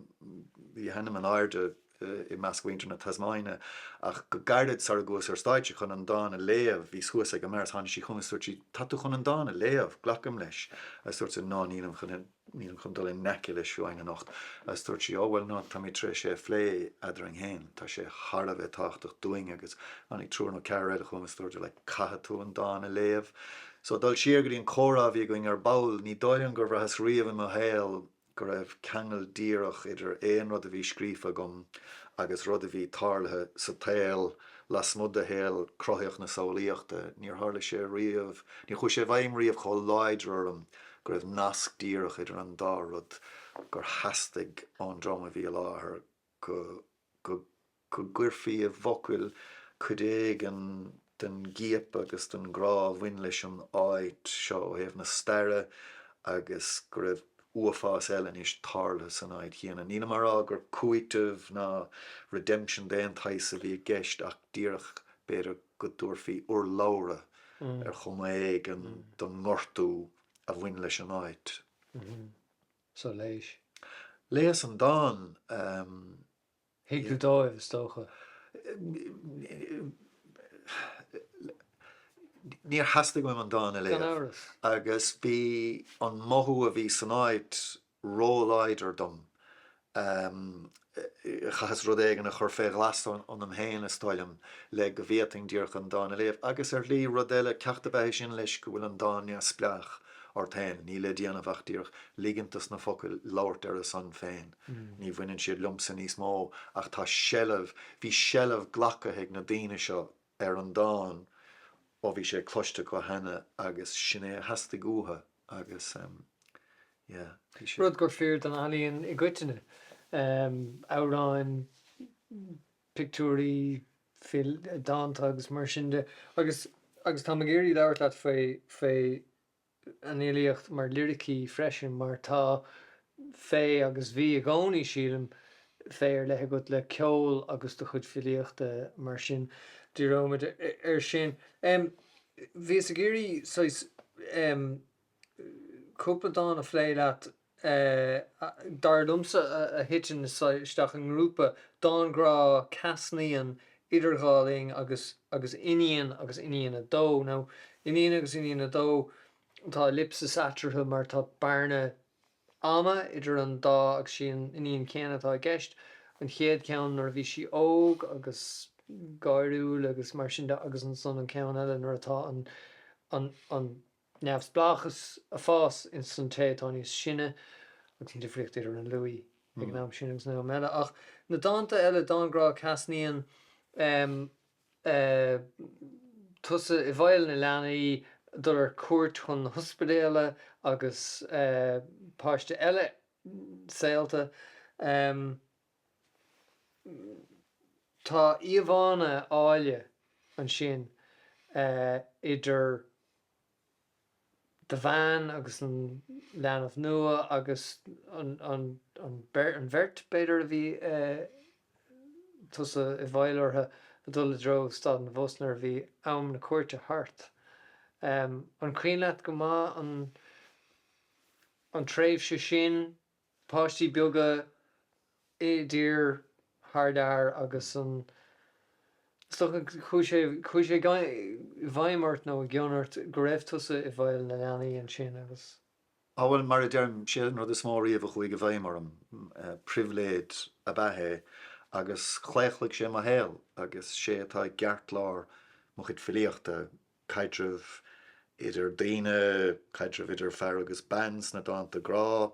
bhí a hainm in airde i measc mhuintir na Tasmáine, ach go gairid sara gcuas ar stáitse chun an dán a léamh, bhíos thuas ag an mbeár is tháinig sí chugam is dúirt sí, 'Tá tú chun an dán a léamh, glacaim leis. Agus dúrt-sa, 'Ná, nílim chun, nílim chun dul in aice leis fiú amháin anocht. Agus dúirt sí, 'Ó, bhuel, ná, táimid tar éis é a phlé eadrainn féin, tá sé thar a bheith tábhachtach dúinn agus tháinig triúr nó ceathrar eile chugam is dúirt, like, 'Caithfidh tú an dán a léamh. So, dul siar go dtí an comhrá a bhí againn ar ball, ní dóigh liom gur bhraitheas riamh i mo shaol go raibh ceangal díreach idir aon rud a bhí scríofa agam agus rud a bhí tarlaithe sa tsaol lasmuigh de shaol cruthaitheach na samhlaíochta. Níor tharla sé riamh, níor chuaigh sé i bhfeidhm riamh chomh láidir orm go raibh nasc díreach idir an dá rud, gur theastaigh ón dream a bhí i láthair go go go gcuirfí i bhfocail cuid éigin den gciapadh agus den ghrá a bhain leis an áit seo ó thaobh na staire agus go raibh uafás eile anois tarlaithe san áit chéanna. Nílim á rá gur cúiteamh ná redemption d'aon tsaghas a bhí i gceist ach díreach b'fhéidir go dtabharfaí urlabhra ar chuma éigin don ngortú a bhain leis an áit. So léis. Léas an dán. Thuig tú dóibh, is dócha. Níor theastaigh uaim an dán a léamh. Gan amhras. Agus bhí an mothú a bhí san áit róláidir dom. Chaitheas rud éigin a chur fé ghlas ionam féin, is dóigh liom, le go bhféadfainn díreach an dán a léamh. Agus ar shlí, rud eile, ceacht ab ea é sin leis go bhfuil an dán neamhspleách ort féin. Níl le déanamh ach díreach ligint dos na focail labhairt ar a son féin. Ní bhaineann siad liomsa níos mó ach tá seilbh, bhí seilbh glactha ag na daoine seo ar an dán ó bhí sé cloiste acu cheana agus sin é a theastaigh uathu agus yeah, bhí sé. Rud gur fíor don ealaíon i gcoitinne, amhráin, pictiúirí, dánta agus mar sin de. Agus agus táim ag iarraidh labhairt leat faoi faoi an fhilíocht mar liricí freisin mar tá féith agus bhí i gcónaí, sílim, féith ar leith agat le ceol agus do chuid filíochta mar sin díreoimid air sin. Bhíos ag iarraidh saghas cúpla dán a phlé leat dar liomsa a thiteann isteach i ngrúpa, dán grá, Casnaíon, Idir Dhá Linn agus agus Iníon agus Iníon 2. Now, Iníon agus Iníon 2, tá ellipsis eatarthu mar tá bearna ama idir an dá agus sí an iníon chéanna atá i gceist. An chéad cheann nuair a bhí sí óg agus gáiriúil agus mar sin de agus ansan an ceann eile nuair atá an an an neamhspleáchas ag fás ins an té atá níos sine agus an difríocht idir an luí ag an am sin agus an am eile. Ach na dánta eile, Dán Grá Casnaíonn tusa i bhfeighil na leanaí, dul ar cuairt chun na hospidéala agus páiste eile saolta. Tá íomhánna áille ansin idir do bhean agus an leanbh nua agus an bheirt, b'fhéidir, a bhí tusa i bhfeighil orthu ag dul i dtreo stad an bhus nuair a bhí am na cuairte thart. An cuimhin leat go maith an tréimhse sin, páistí beaga i dtír thar lear agus an. Is dócha chuaigh sé, chuaigh sé i bhfeidhm ort nó i gcion ort go raibh tusa i bhfeighil na leanaí ansin agus. Á bhuel, mar a deirim, sé an rud is mó riamh a chuaigh i bhfeidhm orm. Pribhléid ab ea é agus chlaochlaigh sé mo shaol agus sé atá i gceartlár mo chuid filíochta, caidreamh idir daoine, caidreamh idir fear agus bean sna dánta grá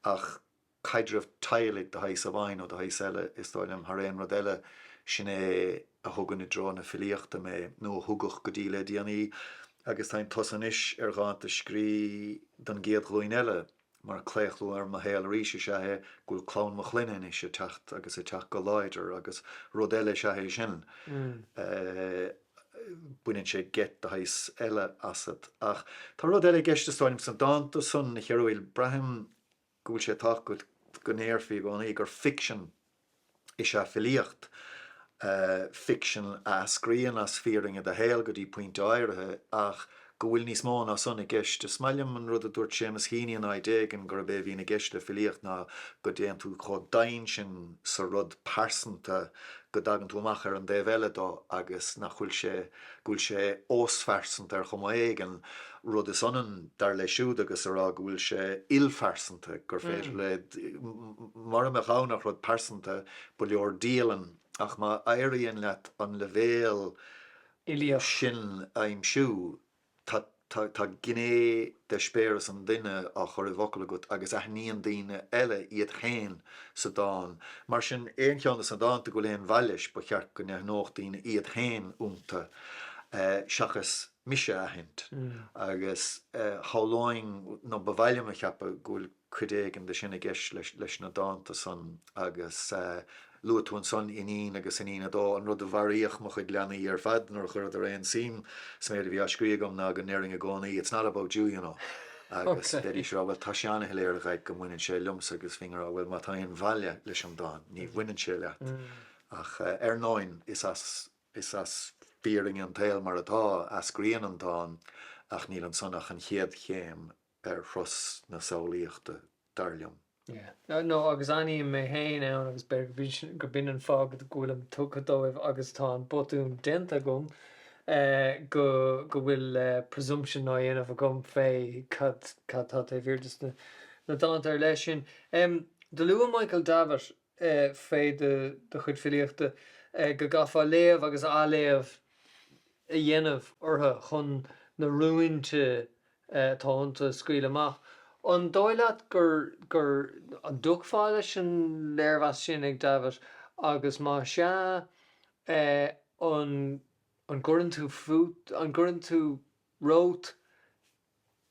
ach caidreamh teaghlaigh de shaghas amháin nó de shaghas eile, is dóigh liom, thar aon rud eile, sin é a thugann i dtreo na filíochta mé, nó a thugadh go dtí le déanaí, agus táim ag tosú anois ar dhánta a scrí don gcéad ghlúin eile, mar claochlú ar mo shaol arís is ea é go bhfuil clann mo chlainne anois ag teacht agus ag teacht go láidir agus rud eile is ea é sin. Baineann sé geit de shaghas eile asat. Ach tá rud eile i gceist is dóigh liom sna dánta san, a Chearbhaill, braithim go bhfuil sé tábhachtach go ndéarfaí i gcónaí gur ficsean is ea filíocht, ficsean a eascraíonn as fírinne do shaoil go dtí pointe áirithe, ach go bhfuil níos mó ná san i gceist. Is maith liom an rud a dúirt Séamus Heaney in áit éigin, gurb é a bhíonn i gceist le filíocht ná go dtéann tú chomh domhain sin sa rud pearsanta go dtagann tú amach ar an dtaobh eile dó agus nach bhfuil sé, go bhfuil sé ósphearsanta ar chuma éigin, rud is ionann, dar leis siúd, agus a rá go bhfuil sé ilphearsanta, gur féidir le, mura mbeadh ann ach rud pearsanta, ba leor dialann, ach má éiríonn leat an leibhéal sin a aimsiú, tá, tá gné d'eispéireas an duine á chur i bhfocail agat agus aithníonn daoine eile iad féin sa dán. Mar sin, aon cheann de na dánta go bhfuil aon mhaith leis, ba cheart go n-aithneodh daoine iad féin iontu, seachas mise a aithint. Agus shamhlóinn, nó ba mhaith liom a cheapadh, go bhfuil cuid éigin de sin i gceist leis na dánta san agus luaigh tú ansan Iníon agus Iníon 2, an rud a mharaíodh mo chuid leanaí ar fad nuair a chuireadar aon suim sa méid a bhí á scrí agam ná go ndéarfainn i gcónaí it's not about you, you know agus bheidís ag rá bhuel tá sé an-shoiléir a Dhaid go mbaineann sé liomsa agus bhínn ag rá bhuel má tá aon mhaith leis an dán ní bhaineann sé leat ach ar ndóin is as is as fírinne an tsaoil mar atá a eascraíonn an dán ach níl ansan ach an chéad chéim ar thuras na samhlaíochta, dar liom. Yeah. No, agus aithním mé féin ann agus b'fhéidir go b'in an fáth go bhfuilim tugtha dóibh agus tá an botún déanta agam go go bhfuil presumption á dhéanamh agam fé cad cad tá taobh thiar de na dánta ar leith sin. Do luaigh Michael Davitt fé do do chuid filíochta go gcaithfeá léamh agus athléamh a dhéanamh orthu chun na rúinte atá iontu a scaoileadh amach. An dóigh leat gur, gur, an dtiocfá leis an léirmheas sin ag Davitt agus má sea, an, an gcuireann tú fút, an gcuireann tú romhat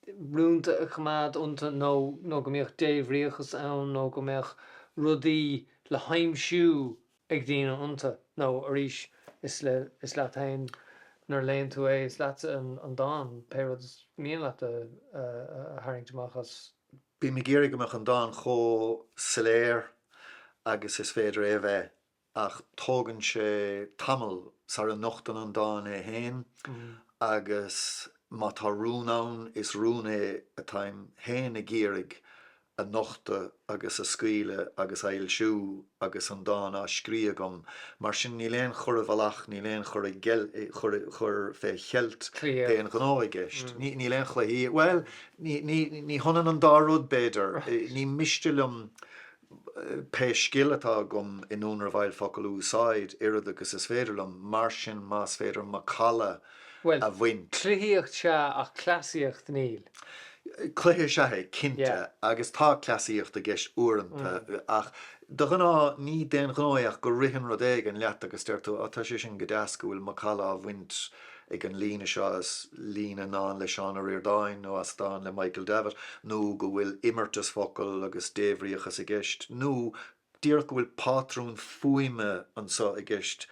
rúnta a choimeád iontu nó, nó go mbíodh débhríochas ann nó go mbeadh rudaí le haimsiú ag daoine iontu, nó arís, is le, is leat féin nuair a léann tú é, is leatsa an dán, pé rud is mian leat a tharraingt amach as. Bím ag iarraidh go mbeadh an dán chomh soiléir agus is féidir é a bheith, ach tógann sé tamall sara nochtann an dán é féin agus má tá rún ann, is rún é atáim féin ag iarraidh a nochtadh agus a scaoileadh agus a fhoilsiú agus an dán á scrí agam. Mar sin níl aon chur i bhfolach, níl aon chur i gcur chur fé cheilt d'aon ghnó i gceist. Níl aon chluichí, bhuel, ní ní ní hionann an dá rud, b'fhéidir. Ní miste liom pé scil atá agam i ndúnrabháil focal a úsáid, oiread agus is féidir liom. Mar sin más féidir macalla Bhuel, a bhaint. cluichíocht sea ach cleasaíocht níl. Cluiche is ea é, cinnte, agus tá cleasaíocht i gceist uaireanta, ach de ghnáth ní d'aon ghnó é ach go ritheann rud éigin leat agus deir tú, 'Á, tá sé sin go deas go bhfuil macalla á bhaint ag an líne seo as líne i ndán le Seán Ó Ríordáin nó as dán le Michael Davitt', nó go bhfuil imeartas focal agus débhríochas i gceist, nó díreach go bhfuil pátrún fuaime anseo i gceist,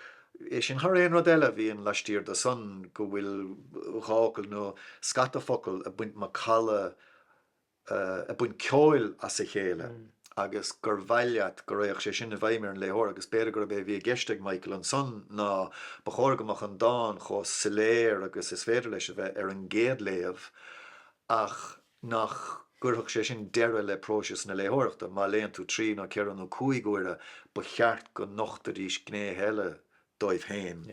é sin thar aon rud eile a bhíonn laistiar de san, go bhfuil dhá fhocal nó scata focal ag baint macalla, ag baint ceoil as a chéile agus gur mhaith leat go raghadh sé sin i bhfeidhm ar an léitheoir agus b'fhéidir gurb é a bhí i gceist ag Michael ansan ná ba chóir go mbeadh an dán chomh soiléir agus is féidir leis a bheith ar an gcéad léamh ach nach gcuirfeadh sé sin deireadh le próiseas na léitheoireachta. Má léann tú trí nó ceithre nó cúig uaire, ba cheart go nochtfaidís gnéithe eile dóibh féin.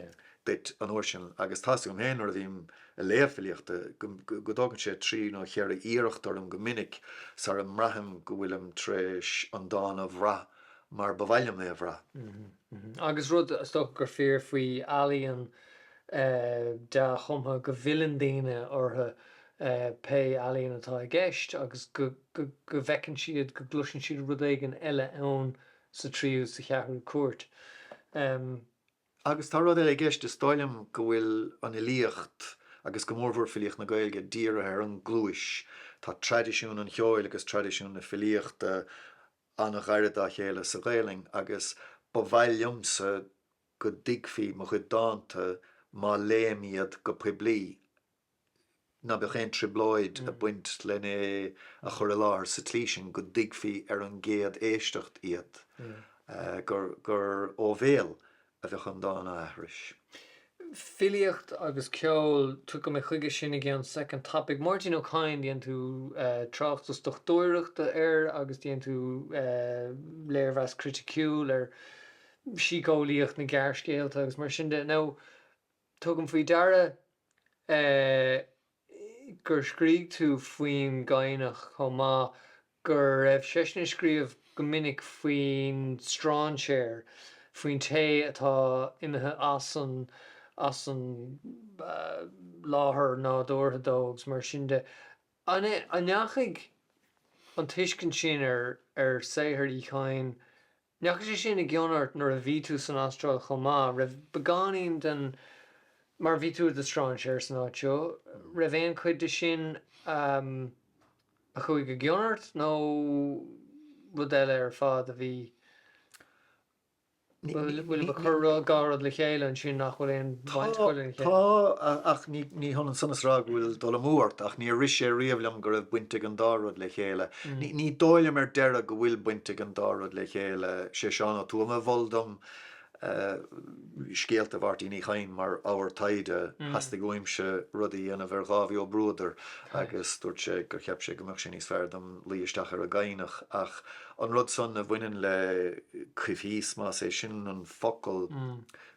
duit an uair sin agus tá's agam féin nuair a bhím ag léamh filíochta go dtógann sé trí nó cheithre iarracht orm go minic sara mbraithim go bhfuilim tar éis an dán a bhrath mar ba mhaith liom é a bhrath. Agus rud is dócha gur fíor faoi ealaíon dea-chumtha go bhfilleann daoine orthu pé ealaíon atá i gceist agus go bhfeiceann siad, go gcloiseann siad rud éigin eile ann sa tríú, sa cheathrú cuairt. Agus tá rud eile i gceist, is dóigh liom go bhfuil an fhilíocht, agus go mórmhór filíocht na Gaeilge, dírithe ar an gcluais. Tá traidisiún an cheoil agus traidisiún na filíochta an-ghairid dá chéile sa Ghaelainn agus ba mhaith liomsa go dtuigfí mo chuid dánta má léim iad go poiblí. ná beadh aon trioblóid ag baint len é a chur i láthair sa tslí sin go dtuigfí ar an gcéad éisteacht iad, gur gur ó bhéal a bheadh an dán á aithris. Filíocht agus ceol, tiocfaidh mé chuige sin i gceann soicind tapaidh. Máirtín Ó Cadhain, dhéan tú tráchtas dochtúireachta air agus dhéan tú léirmheas criticiúil ar shíceolaíocht na gearrscéalta agus mar sin de. Now, tugaim faoi deara gur scrígh tú faoin gCadhnach chomh maith, go raibh seisean ag scríobh go minic faoin strainséir, faoin té atá imithe as an as an láthair nádúrtha dó agus mar sin de. An ndeachaigh an tuiscint sin ar ar saothar Uí Chadhain ndeachaigh sé sin i gcion ort nuair a bhí tú san Astráil chomh maith? Raibh beagáinín den, mar bhí tú i do strainséir san áit seo, raibh aon chuid de sin a chuaigh i gcion ort nó rud eile ar fad a bhí? Bhfuil ag cur dhá rud le chéile ansin nach bhfuil aon bhaint acu lena chéile? Tá, ach ní hionann san is a rá go bhfuil dul amú ort, ach níor rith sé riamh liom go raibh baint ag an dá rud le chéile. Ní dóigh liom ar deireadh go bhfuil baint ag an dá rud le chéile. Sé Seán Ó Tuama a mhol dom scéalta Mháirtín Uí Chadhain mar ábhar taighde. Theastaigh uaimse rud a dhéanamh ar Dháibhí Ó Bruadair agus dúirt sé gur cheap sé go mbeadh sé níos fearr dom luí isteach ar an gCadhnach. Ach an rud san a bhaineann le coimhthíos, más é sin an focal,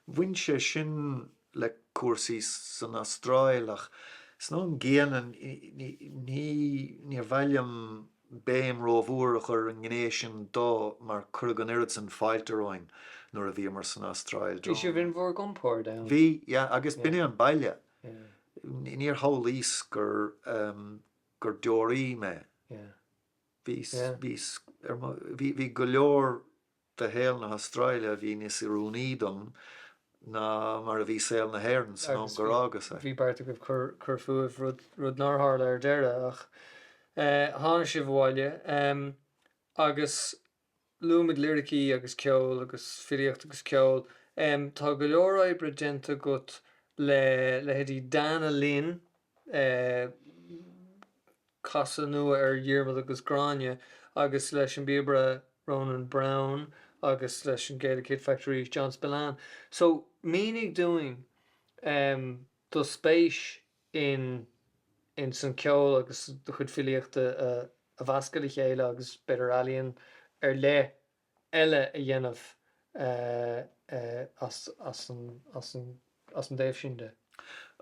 bhain sé sin le cúrsaí san Astráil ach san am gcéanna ní, níor mhaith liom béim rómhór a chur ar an ngné sin dó mar cuireadh an oiread san fáilte romhainn nuair a bhíomar san Astráil. Bhí sibh in bhur gcompord ann. Bhí, yeah, agus b'in é an baile. Níor shamhlaíos gur, gur deoraí mé. Bhí, bhí, bhí, bhí go leor de shaol na hAstráile a bhí níos oiriúnaí dom ná mar a bhí saol na hÉireann san am gur fhágas é. Bhí beart agaibh cur, cur fúibh, rud, rud nár tharla ar deireadh ach tháinig sibh abhaile agus luaimid liricí agus ceol agus filíocht agus ceol. Tá go leor oibre déanta agat le leithéidí Dana Linn, casadh nua ar Dhiarmaid agus Gráinne agus leis an bpíobaire Ronan Browne agus leis an Gaelic Hit Factory John Spillane. So, mínigh dúinn do spéis in in san ceol agus do chuid filíochta a mheascadh le chéile agus b'fhéidir ealaíon ar leith eile a dhéanamh as as an as an as an dtaobh sin de.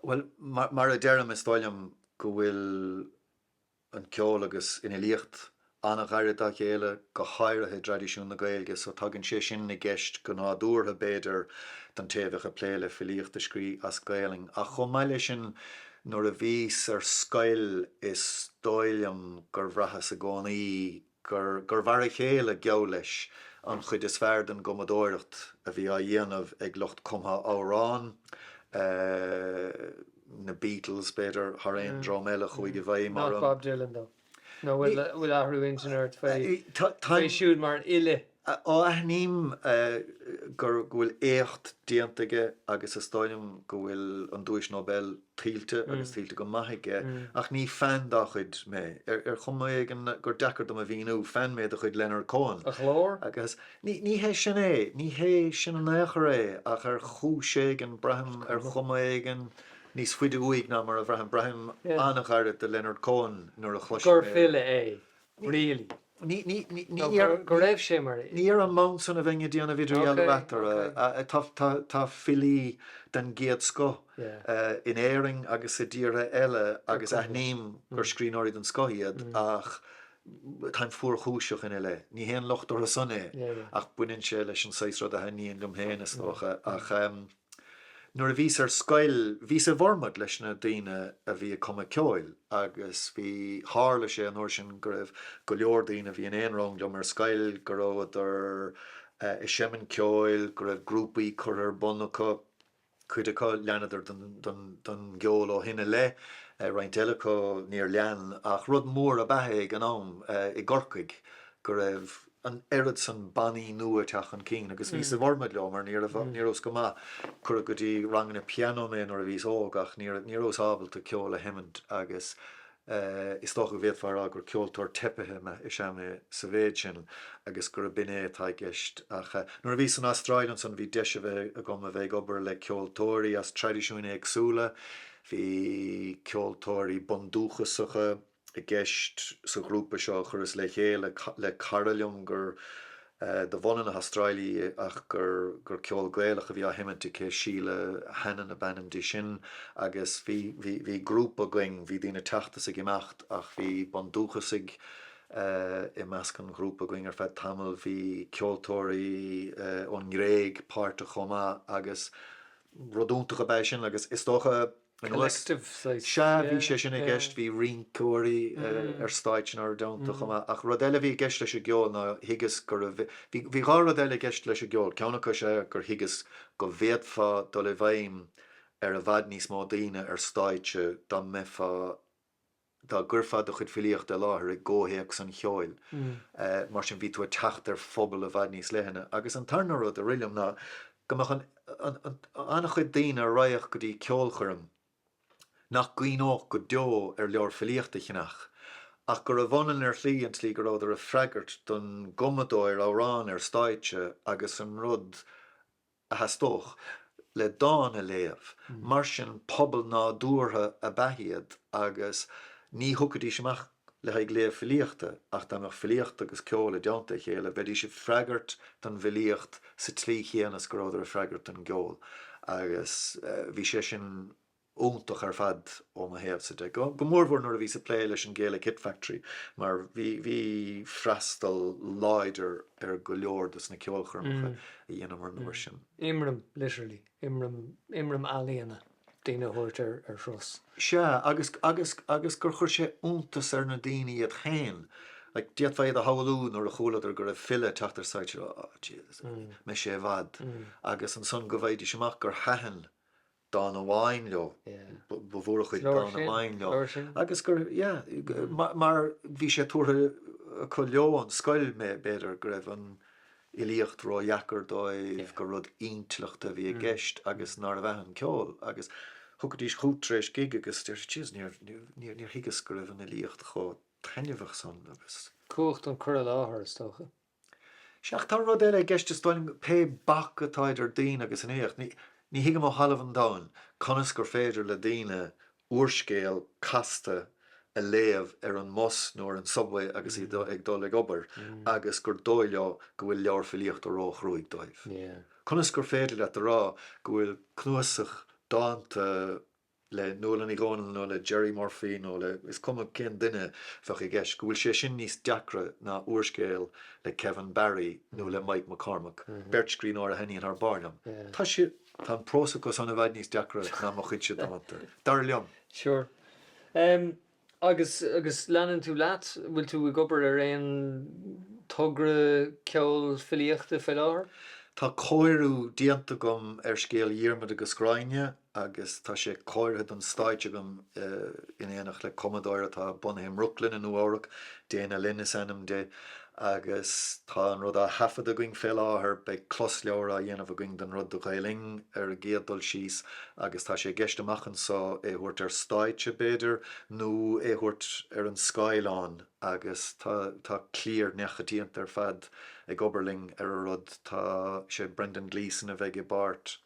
Bhuel, mar a deirim, is dóigh liom go bhfuil an ceol agus an fhilíocht an-ghairid dá chéile, go háirithe i dtraidisiún na Gaeilge, so tagann sé sin i gceist go nádúrtha, b'fhéidir, don té a bheadh ag plé le filíocht a scrí as Gaelainn. Ach chomh maith leis sin, nuair a bhíos ar scoil is dóigh liom gur bhraitheas i gcónaí gur gur mhar a chéile, geall leis, an chuid is fearr den gcumadóireacht a bhí á dhéanamh ag lucht cumtha amhrán, na Beatles, b'fhéidir, thar aon dream eile a chuaigh i bhfeidhm orm. Not Bob Dylan, though. Nó bhfuil athrú intinne ort faoi siúd mar fhile? Á, aithním gur go bhfuil éacht déanta aige agus is dóigh liom go bhfuil an duais Nobel tuillte agus tuillte go maith aige ach ní fan dá chuid mé. Ar chuma éigin gur deacair dom a mhíniú, fan mé de chuid Leonard Cohen. A ghlór? Agus ní hé sin é, ní hé sin in aon chor é ach ar chúis éigin braithim ar chuma éigin níos faide uaidh ná mar a bhraithim. Braithim an-ghairid do Leonard Cohen nuair a chloisim é. Gur file é, really. Ní, ní, ní, ní ar, go raibh sé mar. Ní ar an mbonn san a bheinn ag déanamh idirdhealú eatarthu. Tá, tá, tá filí den gcéad scoth in Éirinn agus i dtíortha eile agus aithním gur scríbhneoirí den scoth iad ach táim fuarchúiseach ina leith. Ní haon locht orthu san é ach baineann sé leis an saghas rud a thaitníonn liom féin is dócha. Ach. Nuair a bhíos ar scoil, bhíos i bhformad leis na daoine a bhí ag cumadh ceoil agus bhí, tharla sé an uair sin go raibh go leor daoine a bhí in aon rang liom ar scoil, go rabhadar ag seimint ceoil, go raibh grúpaí curtha ar bun acu, cuid acu, leanadar den gceol ó shin i leith, roinnt eile acu níor lean ach rud mór ab ea é ag an am i gCorcaigh go raibh an oiread san bannaí nua ag teacht chun cinn agus bhíos i bhformad leo mar ní raibh, ní rabhas go maith. Cuireadh go dtí ranganna pianó mé nuair a bhíos óg ach ní raibh, ní rabhas ábalta ceol a sheimint agus is dócha go bhféadfá a rá gur ceoltóir teipithe mé, is ea mé sa mhéid sin agus gurb in é atá i gceist. Ach nuair a bhíos san Astráil ansan bhí deis a bheith agam a bheith ag obair le ceoltóirí as traidisiúin éagsúla, bhí ceoltóirí bundúchasacha, i gceist sa ghrúpa seo a chuireas le chéile le cara liom gur de bhunadh na hAstráile í ach gur gur ceol Gaelach a bhí á sheimint aici, Síle Hannon ab ainm di sin, agus bhí bhí bhí grúpa againn, bhí daoine ag teacht is ag imeacht ach bhí bundúchasaigh i measc an ghrúpa againn ar feadh tamaill, bhí ceoltóirí ón nGréig páirteach chomh maith agus rud iontach ab ea é sin agus is dócha Collective saghas. Sea, bhí sé sin i gceist, bhí rinceoirí ar stáitse inár dteannta chomh maith. Ach rud eile a bhí i gceist leis an gceol ná thuigeas go raibh, bhí, bhí dhá rud eile i gceist leis an gceol. Ceann acu is ea gur thuigeas go bhféadfá dul i bhfeidhm ar i bhfad níos mó daoine ar stáitse dá mbeifeá, dá gcuirfeá do chuid filíochta i láthair i gcomhthéacs an cheoil. Mar sin bhí tú ag teacht ar phobal i bhfad níos leithne. Agus an tarna rud a rith liom ná go mbeadh an-chuid daoine a raghadh go dtí ceolchoirm nach gcuimhneodh go deo ar leabhar filíochta a cheannach, ach gurbh ionann ar shlí an tslí go rabhadar ag freagairt don gcumadóir amhrán ar stáitse agus an rud a theastódh le dán a léamh. Mar sin, pobal nádúrtha ab ea iad agus ní thiocfaidís amach le haghaidh léamh filíochta ach dá mbeadh filíocht agus ceol i dteannta a chéile, bheidís ag freagairt don bhfilíocht sa tslí chéanna is go rabhadar ag freagairt don gceol. Agus bhí sé sin iontach ar fad ó mo thaobhsa de, go mórmhór nuair a bhíos ag plé leis an Gaelic Hit Factory mar bhí, bhí freastal láidir ar go leor dos na ceolchoirmeacha a dheineamar an uair sin. Imram, literally, imram, imram ealaíona, daoine a thabhairt ar, ar thuras. Sea, agus, agus, agus gur chuir sé iontas ar na daoine iad féin. Like, d'fhéadfá iad a shamhlú nuair a chualadar go raibh file ag teacht ar stáitse, oh Jesus, mbeidh sé i bhfad. Agus ansan go bhfaighidís amach gur thaitin dán amháin leo, ba mhór a chuid dán amháin leo, agus gur, yeah, mar bhí sé tabhartha acu leo ón scoil, b'fhéidir, go raibh an fhilíocht ródheacair dóibh, gur rud intleachta a bhí i gceist agus nárbh ea an ceol. Agus thiocfaidís chugat tar éis gig agus deir siad, Jeez, níor, níor, níor thuigeas go raibh an fhilíocht chomh taitneamhach san agus. Cumhacht an cur i láthair, is dócha. Sea, ach tá rud eile i gceist, is dóigh liom, pé bac atá idir daoine agus an fhilíocht, ní, ní thuigim ó thalamh an domhain conas gur féidir le daoine úrscéal casta a léamh ar an mbus nó ar an subway agus iad ag dul ag obair agus gur dóigh leo go bhfuil leabhar filíochta róchruaidh dóibh. Conas gur féidir leat a rá go bhfuil cnuasach dánta le Nuala Ní Dhomhnaill nó le Gerry Murphy nó le is cuma cén duine a bheadh i gceist, go bhfuil sé sin níos deacra ná úrscéal le Kevin Barry nó le Mike McCormack, beirt scríbhneoir a thaitníonn thar barr liom. Tá sé, tá an prós acu san i bhfad níos deacra ná mo chuidse dánta, dar liom. Sure. Em, agus, agus leanann tú leat? Bhfuil tú ag obair ar aon togra ceoil filíochta faoi láthair? Tá cóiriú déanta agam ar scéal Dhiarmaid agus Ghráinne agus tá sé cóirithe don stáitse agam in éineacht le cumadóir atá bunaithe i mBrooklyn i Nua-Eabhrac, Dana Lynn is ainm di, agus tá an rud á thaifead againn fé láthair. Beidh closleabhar á dhéanamh againn den rud do Ghael-Linn ar an gcéad dul síos agus tá sé i gceist amach anso é a thabhairt ar stáitse, b'fhéidir, nó é a thabhairt ar an scáileán agus tá tá cliar neachoitianta ar fad ag obair linn ar an rud. Tá sé Brendan Gleeson a bheidh i bpáirt.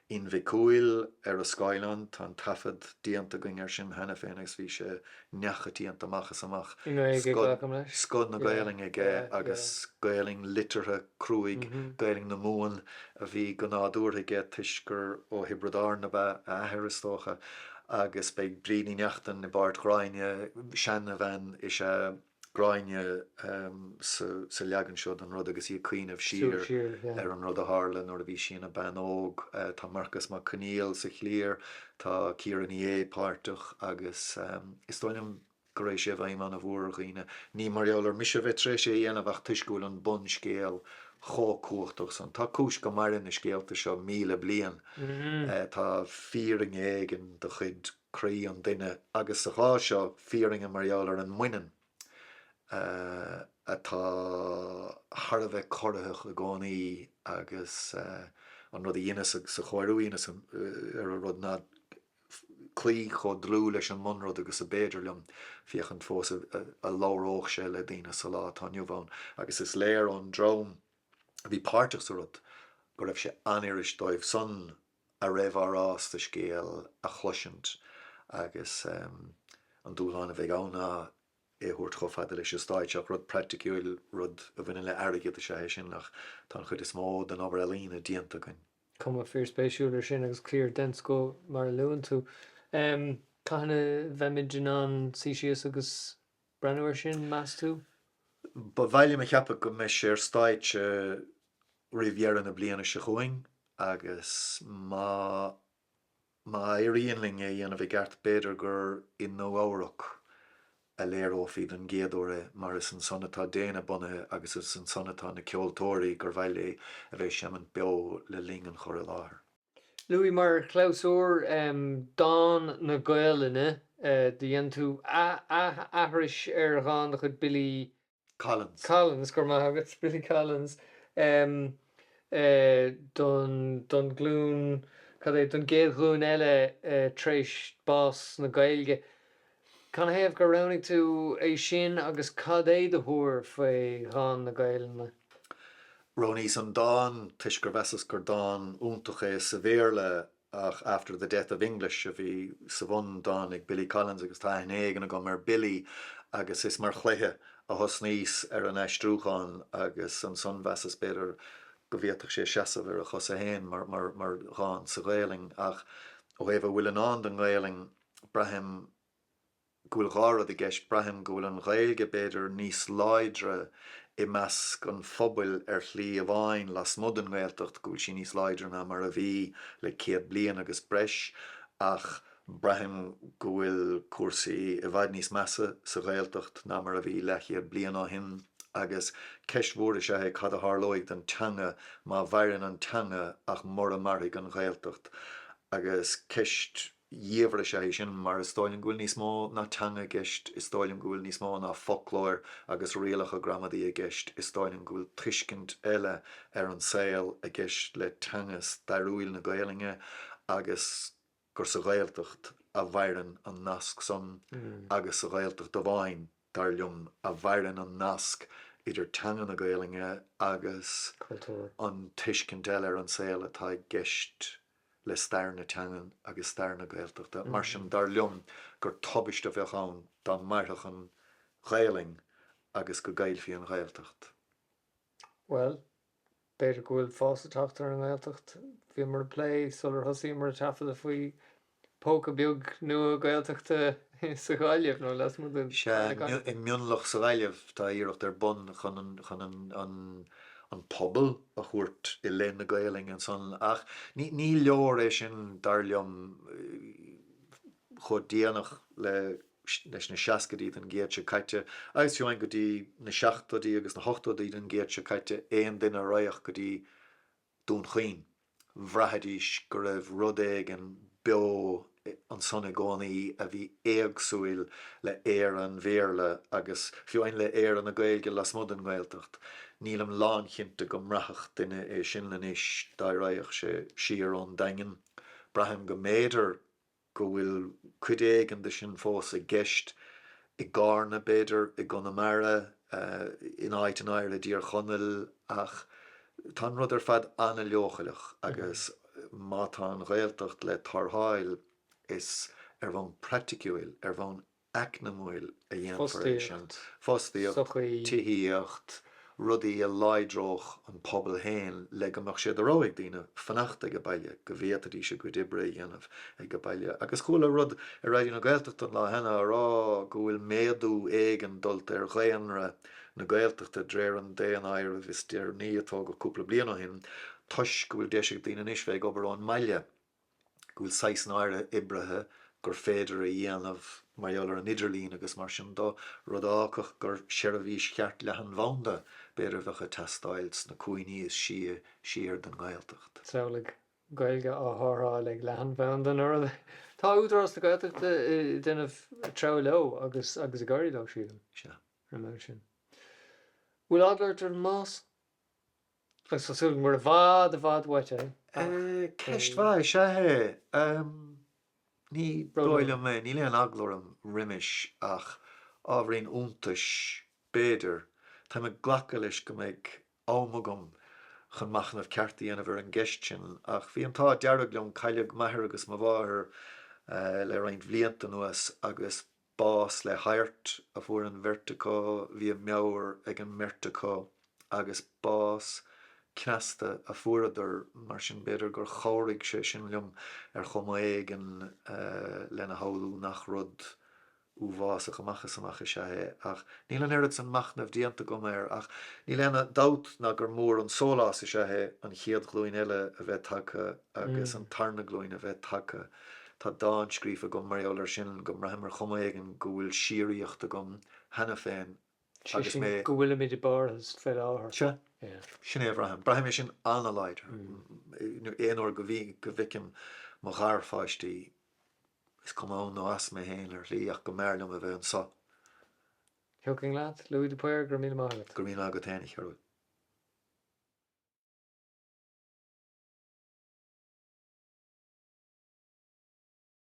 Fhinn Mhic Cumhaill ar an scáileán, tá an taifead déanta againn air sin cheana féin agus bhí sé neamhchoitianta amach is amach. I nGaeilge, glacaim leis. Scoth na Gaelainne aige agus Gaelainn liteartha cruaidh, Gaelainn na Mumhan a bhí go nádúrtha aige toisc gur ó Thiobraid Árann ab ea a athair is dócha. Agus beidh Bríd Ní Neachtain i bpáirt Ghráinne, seanabhean is ea Gráinne sa leagan seo den rud agus í ag cuimhneamh siar ar an rud a tharla nuair a bhí sí ina bean óg. Tá Marcas Mac Conghail sa chliar, tá Ciara Ní É páirteach agus is dóigh liom go raghaidh sé i bhfeidhm an-mhór ar dhaoine. Ní mar gheall ar mise a bheith tar éis é a dhéanamh ach toisc go bhfuil an bunscéal chomh cumhachtach san. Tá cúis go maireann na scéalta seo 1,000 bliain. Tá fírinne éigin de chuid croí an duine, agus sa chás seo, fírinne mar gheall ar an muineann atá thar a bheith corraitheach i gcónaí agus an rud a dheineas sa chóiriú a dheineas ar an rud ná cloí chomh dlúth leis an mbunrud agus ab fhéidir liom, féachaint fós a labhródh sé le daoine sa lá atá inniu ann. Agus is léir ón dream a bhí páirteach sa rud go raibh sé an-fhuirist dóibh san a raibh á rá sa scéal a chloisint agus an dúshlán a bheidh ann ná é a thabhairt chomh fada leis an stáitse ach rud praiticiúil, rud a bhaineann le airgead is ea é sin ach tá an chuid is mó den obair ealaíne déanta againn. Cuma fíorspéisiúil ar sin agus cliar den scoth mar a luann tú. Cathain a bheimid in ann suí síos agus breathnú air sin, meas tú? Ba mhaith liom a cheapadh go mbeidh sé ar stáitse roimh dheireadh na bliana seo chugainn agus má má éiríonn linn é a dhéanamh i gceart b'fhéidir gur i Nua-Eabhrac a léireofaí don gcéad uair é mar is ansan atá Dana bunaithe agus is ansan atá na ceoltóirí gur mhaith léi a bheith ag seimint beo le linn an chur i láthair. Louis, mar chlabhsúr, dán na Gaelainne, do dhein tú aithris ar dhán de chuid Billy Collins. Collins, go raibh maith agat, Billy Collins, don, don ghlúin, cad é, don gcéad ghlúin eile tar éis bás na Gaeilge. Canathaobh gur roghnaigh tú é sin agus cad é do thuar faoi dhán na Gaelainne? Roghnaíos an dán toisc gur mheasas gur dán iontach é sa Bhéarla ach After the Death of English a bhí sa bhun-dán ag Billy Collins agus tá aithne éigin agam ar Billy agus is mar chluiche a thosnaíos ar an aistriúchán agus ansan mheasas b'fhéidir go bhféadfadh sé seasamh ar a chosa féin mar mar dhán sa Ghaelainn ach ó thaobh a bhfuil i ndán don nGaelainn braithim go bhfuil dhá rud i gceist, braithim go bhfuil an Ghaeilge, b'fhéidir, níos láidre i measc an phobail ar shlí amháin lasmuigh den nGaeltacht, go bhfuil sí níos láidre ná mar a bhí le 100 bliain agus breis, ach braithim go bhfuil cúrsaí i bhfad níos measa sa Ghaeltacht ná mar a bhí leathchéad bliain ó shin agus ceist mhór is ea é cad a tharlóidh don teanga má mhaireann an teanga ach mura mairfidh an Ghaeltacht agus ceist dhiamhair is ea é sin mar is dóigh liom go bhfuil níos mó ná teanga i gceist, is dóigh liom go bhfuil níos mó ná foclóir agus rialacha gramadaí i gceist, is dóigh liom go bhfuil tuiscint eile ar an saol i gceist le teanga stairiúil na Gaelainne agus gur sa Ghaeltacht a mhaireann an nasc san agus sa Ghaeltacht amháin, dar liom, a mhaireann an nasc idir teanga na Gaelainne agus an tuiscint eile ar an saol atá i gceist le stair na teangan agus stair na Gaeltachta. Mar sin, dar liom gur tubaiste a bheadh ann dá mairfeadh an Ghaelainn agus go gcaillfí an Ghaeltacht. Bhuel, b'fhéidir go bhfuil fás ag teacht ar an nGaeltacht. Bhíomar ag plé sular thosaíomar ag taifeadadh faoi póca beag nua Gaeltachta sa Ghaillimh nó lasmuigh de Sea, i Mionlach sa Ghaillimh tá iarracht ar bun chun an an pobal a thabhairt i leith na Gaelainne ansan ach ní leor é sin dar liom chomh déanach le leis na seascaidí den gcéad seo caite agus fiú amháin go dtí na seachtóidí agus na hochtóidí den gcéad seo caite aon duine a raghadh go dtí Dún Chaoin. Bhraithfidís go raibh rud éigin beo ansan i gcónaí a bhí éagsúil le Éire an Bhéarla agus fiú amháin le Éire na Gaeilge lasmuigh den nGaeltacht. Nílim lánchinnte go mbraithfeadh duine é sin anois dá raghadh sé siar ón Daingean. Braithim go mb'fhéidir go bhfuil cuid éigin de sin fós i gceist i gCarna, b'fhéidir, i gConamara, in áiteanna áirithe i dTír Chonaill ach tá an rud ar fad an-leochaileach agus. má tá an Ghaeltacht le tarrtháil is ar bhonn praiticiúil, ar bhonn eacnamúil a dhéanfar é sin. Fostaíocht, Fostaíocht, tithíocht, rudaí a láidreodh an pobal féin le go mbeadh sé de rogha ag daoine fanacht age baile, go bhféadfaidís a gcuid oibre a dhéanamh age baile. Agus chuala rud ar Raidió na Gaeltachta an lá cheana á rá go bhfuil méadú éigin dulta ar dhaonra na Gaeltachta d'réir an daonáirimh is deireanaí a tógadh cúpla bliain ó shin toisc go bhfuil deis ag daoine anois bheith ag obair ón mbaile. go bhfuil saghsanna áirithe oibrithe gur féidir a dhéanamh mar gheall ar an idirlíon agus mar sin de, rud a fhágfadh gur seirbhís cheart leathanbhanda b'fhéidir a bheadh ag teastáil sna cúinní is sia siar den nGaeltacht. Samhlaigh Gaeilge á tharrtháil ag leathanbhanda nó rud. Tá Údarás na Gaeltachta ag déanamh treabhadh leo agus agus ag éirí leo, sílim. Sea. Ar an mbonn sin. Bhfuil eagla ort roimh an mbás? Agus tá súil agam gur i bhfad, i bhfad uait é. Ceist mhaith is ea é. Ní dóigh liom é. Níl aon eagla orm roimis ach ábhairín iontais, b'fhéidir. Táim ag glacadh leis go mbeidh am agam chun machnamh ceart a dhéanamh ar an gceist sin ach bhí an t-ádh dearg liom, cailleadh m'athair agus mo mháthair le roinnt bhlianta anuas agus Bás le hadhairt a fuair an bheirt acu, bhí a meabhair ag an mbeirt acu agus bás cneasta a fuaireadar, mar sin b'fhéidir gur chabhraigh sé sin liom ar chuma éigin lena shamhlú nach rud uafásach amach is amach is ea é. Ach níl an oiread san machnaimh déanta agam air, ach níl aon dabht ná gur mór an sólás is ea é an chéad ghlúin eile a bheith tagtha agus an tarna glúin a bheith tagtha. Tá dán scríofa agam mar gheall air sin, go mbraithim ar chuma éigin go bhfuil síoraíocht agam cheana féin Sé agus sin mé. go bhfuilimid i bparthas fé láthair. Sea. Sin é a bhraithim. Braithim é sin an-láidir. Aon uair go go bhfeicim mo gharpháistí, is cuma ann nó as mé féin ar shlí ach go mb'fhearr liom a bheith anso. Thiocfainn leat, Louis de Paor, go raibh míle maith agat. Go raibh míle maith agat féin, a Chearbhaill.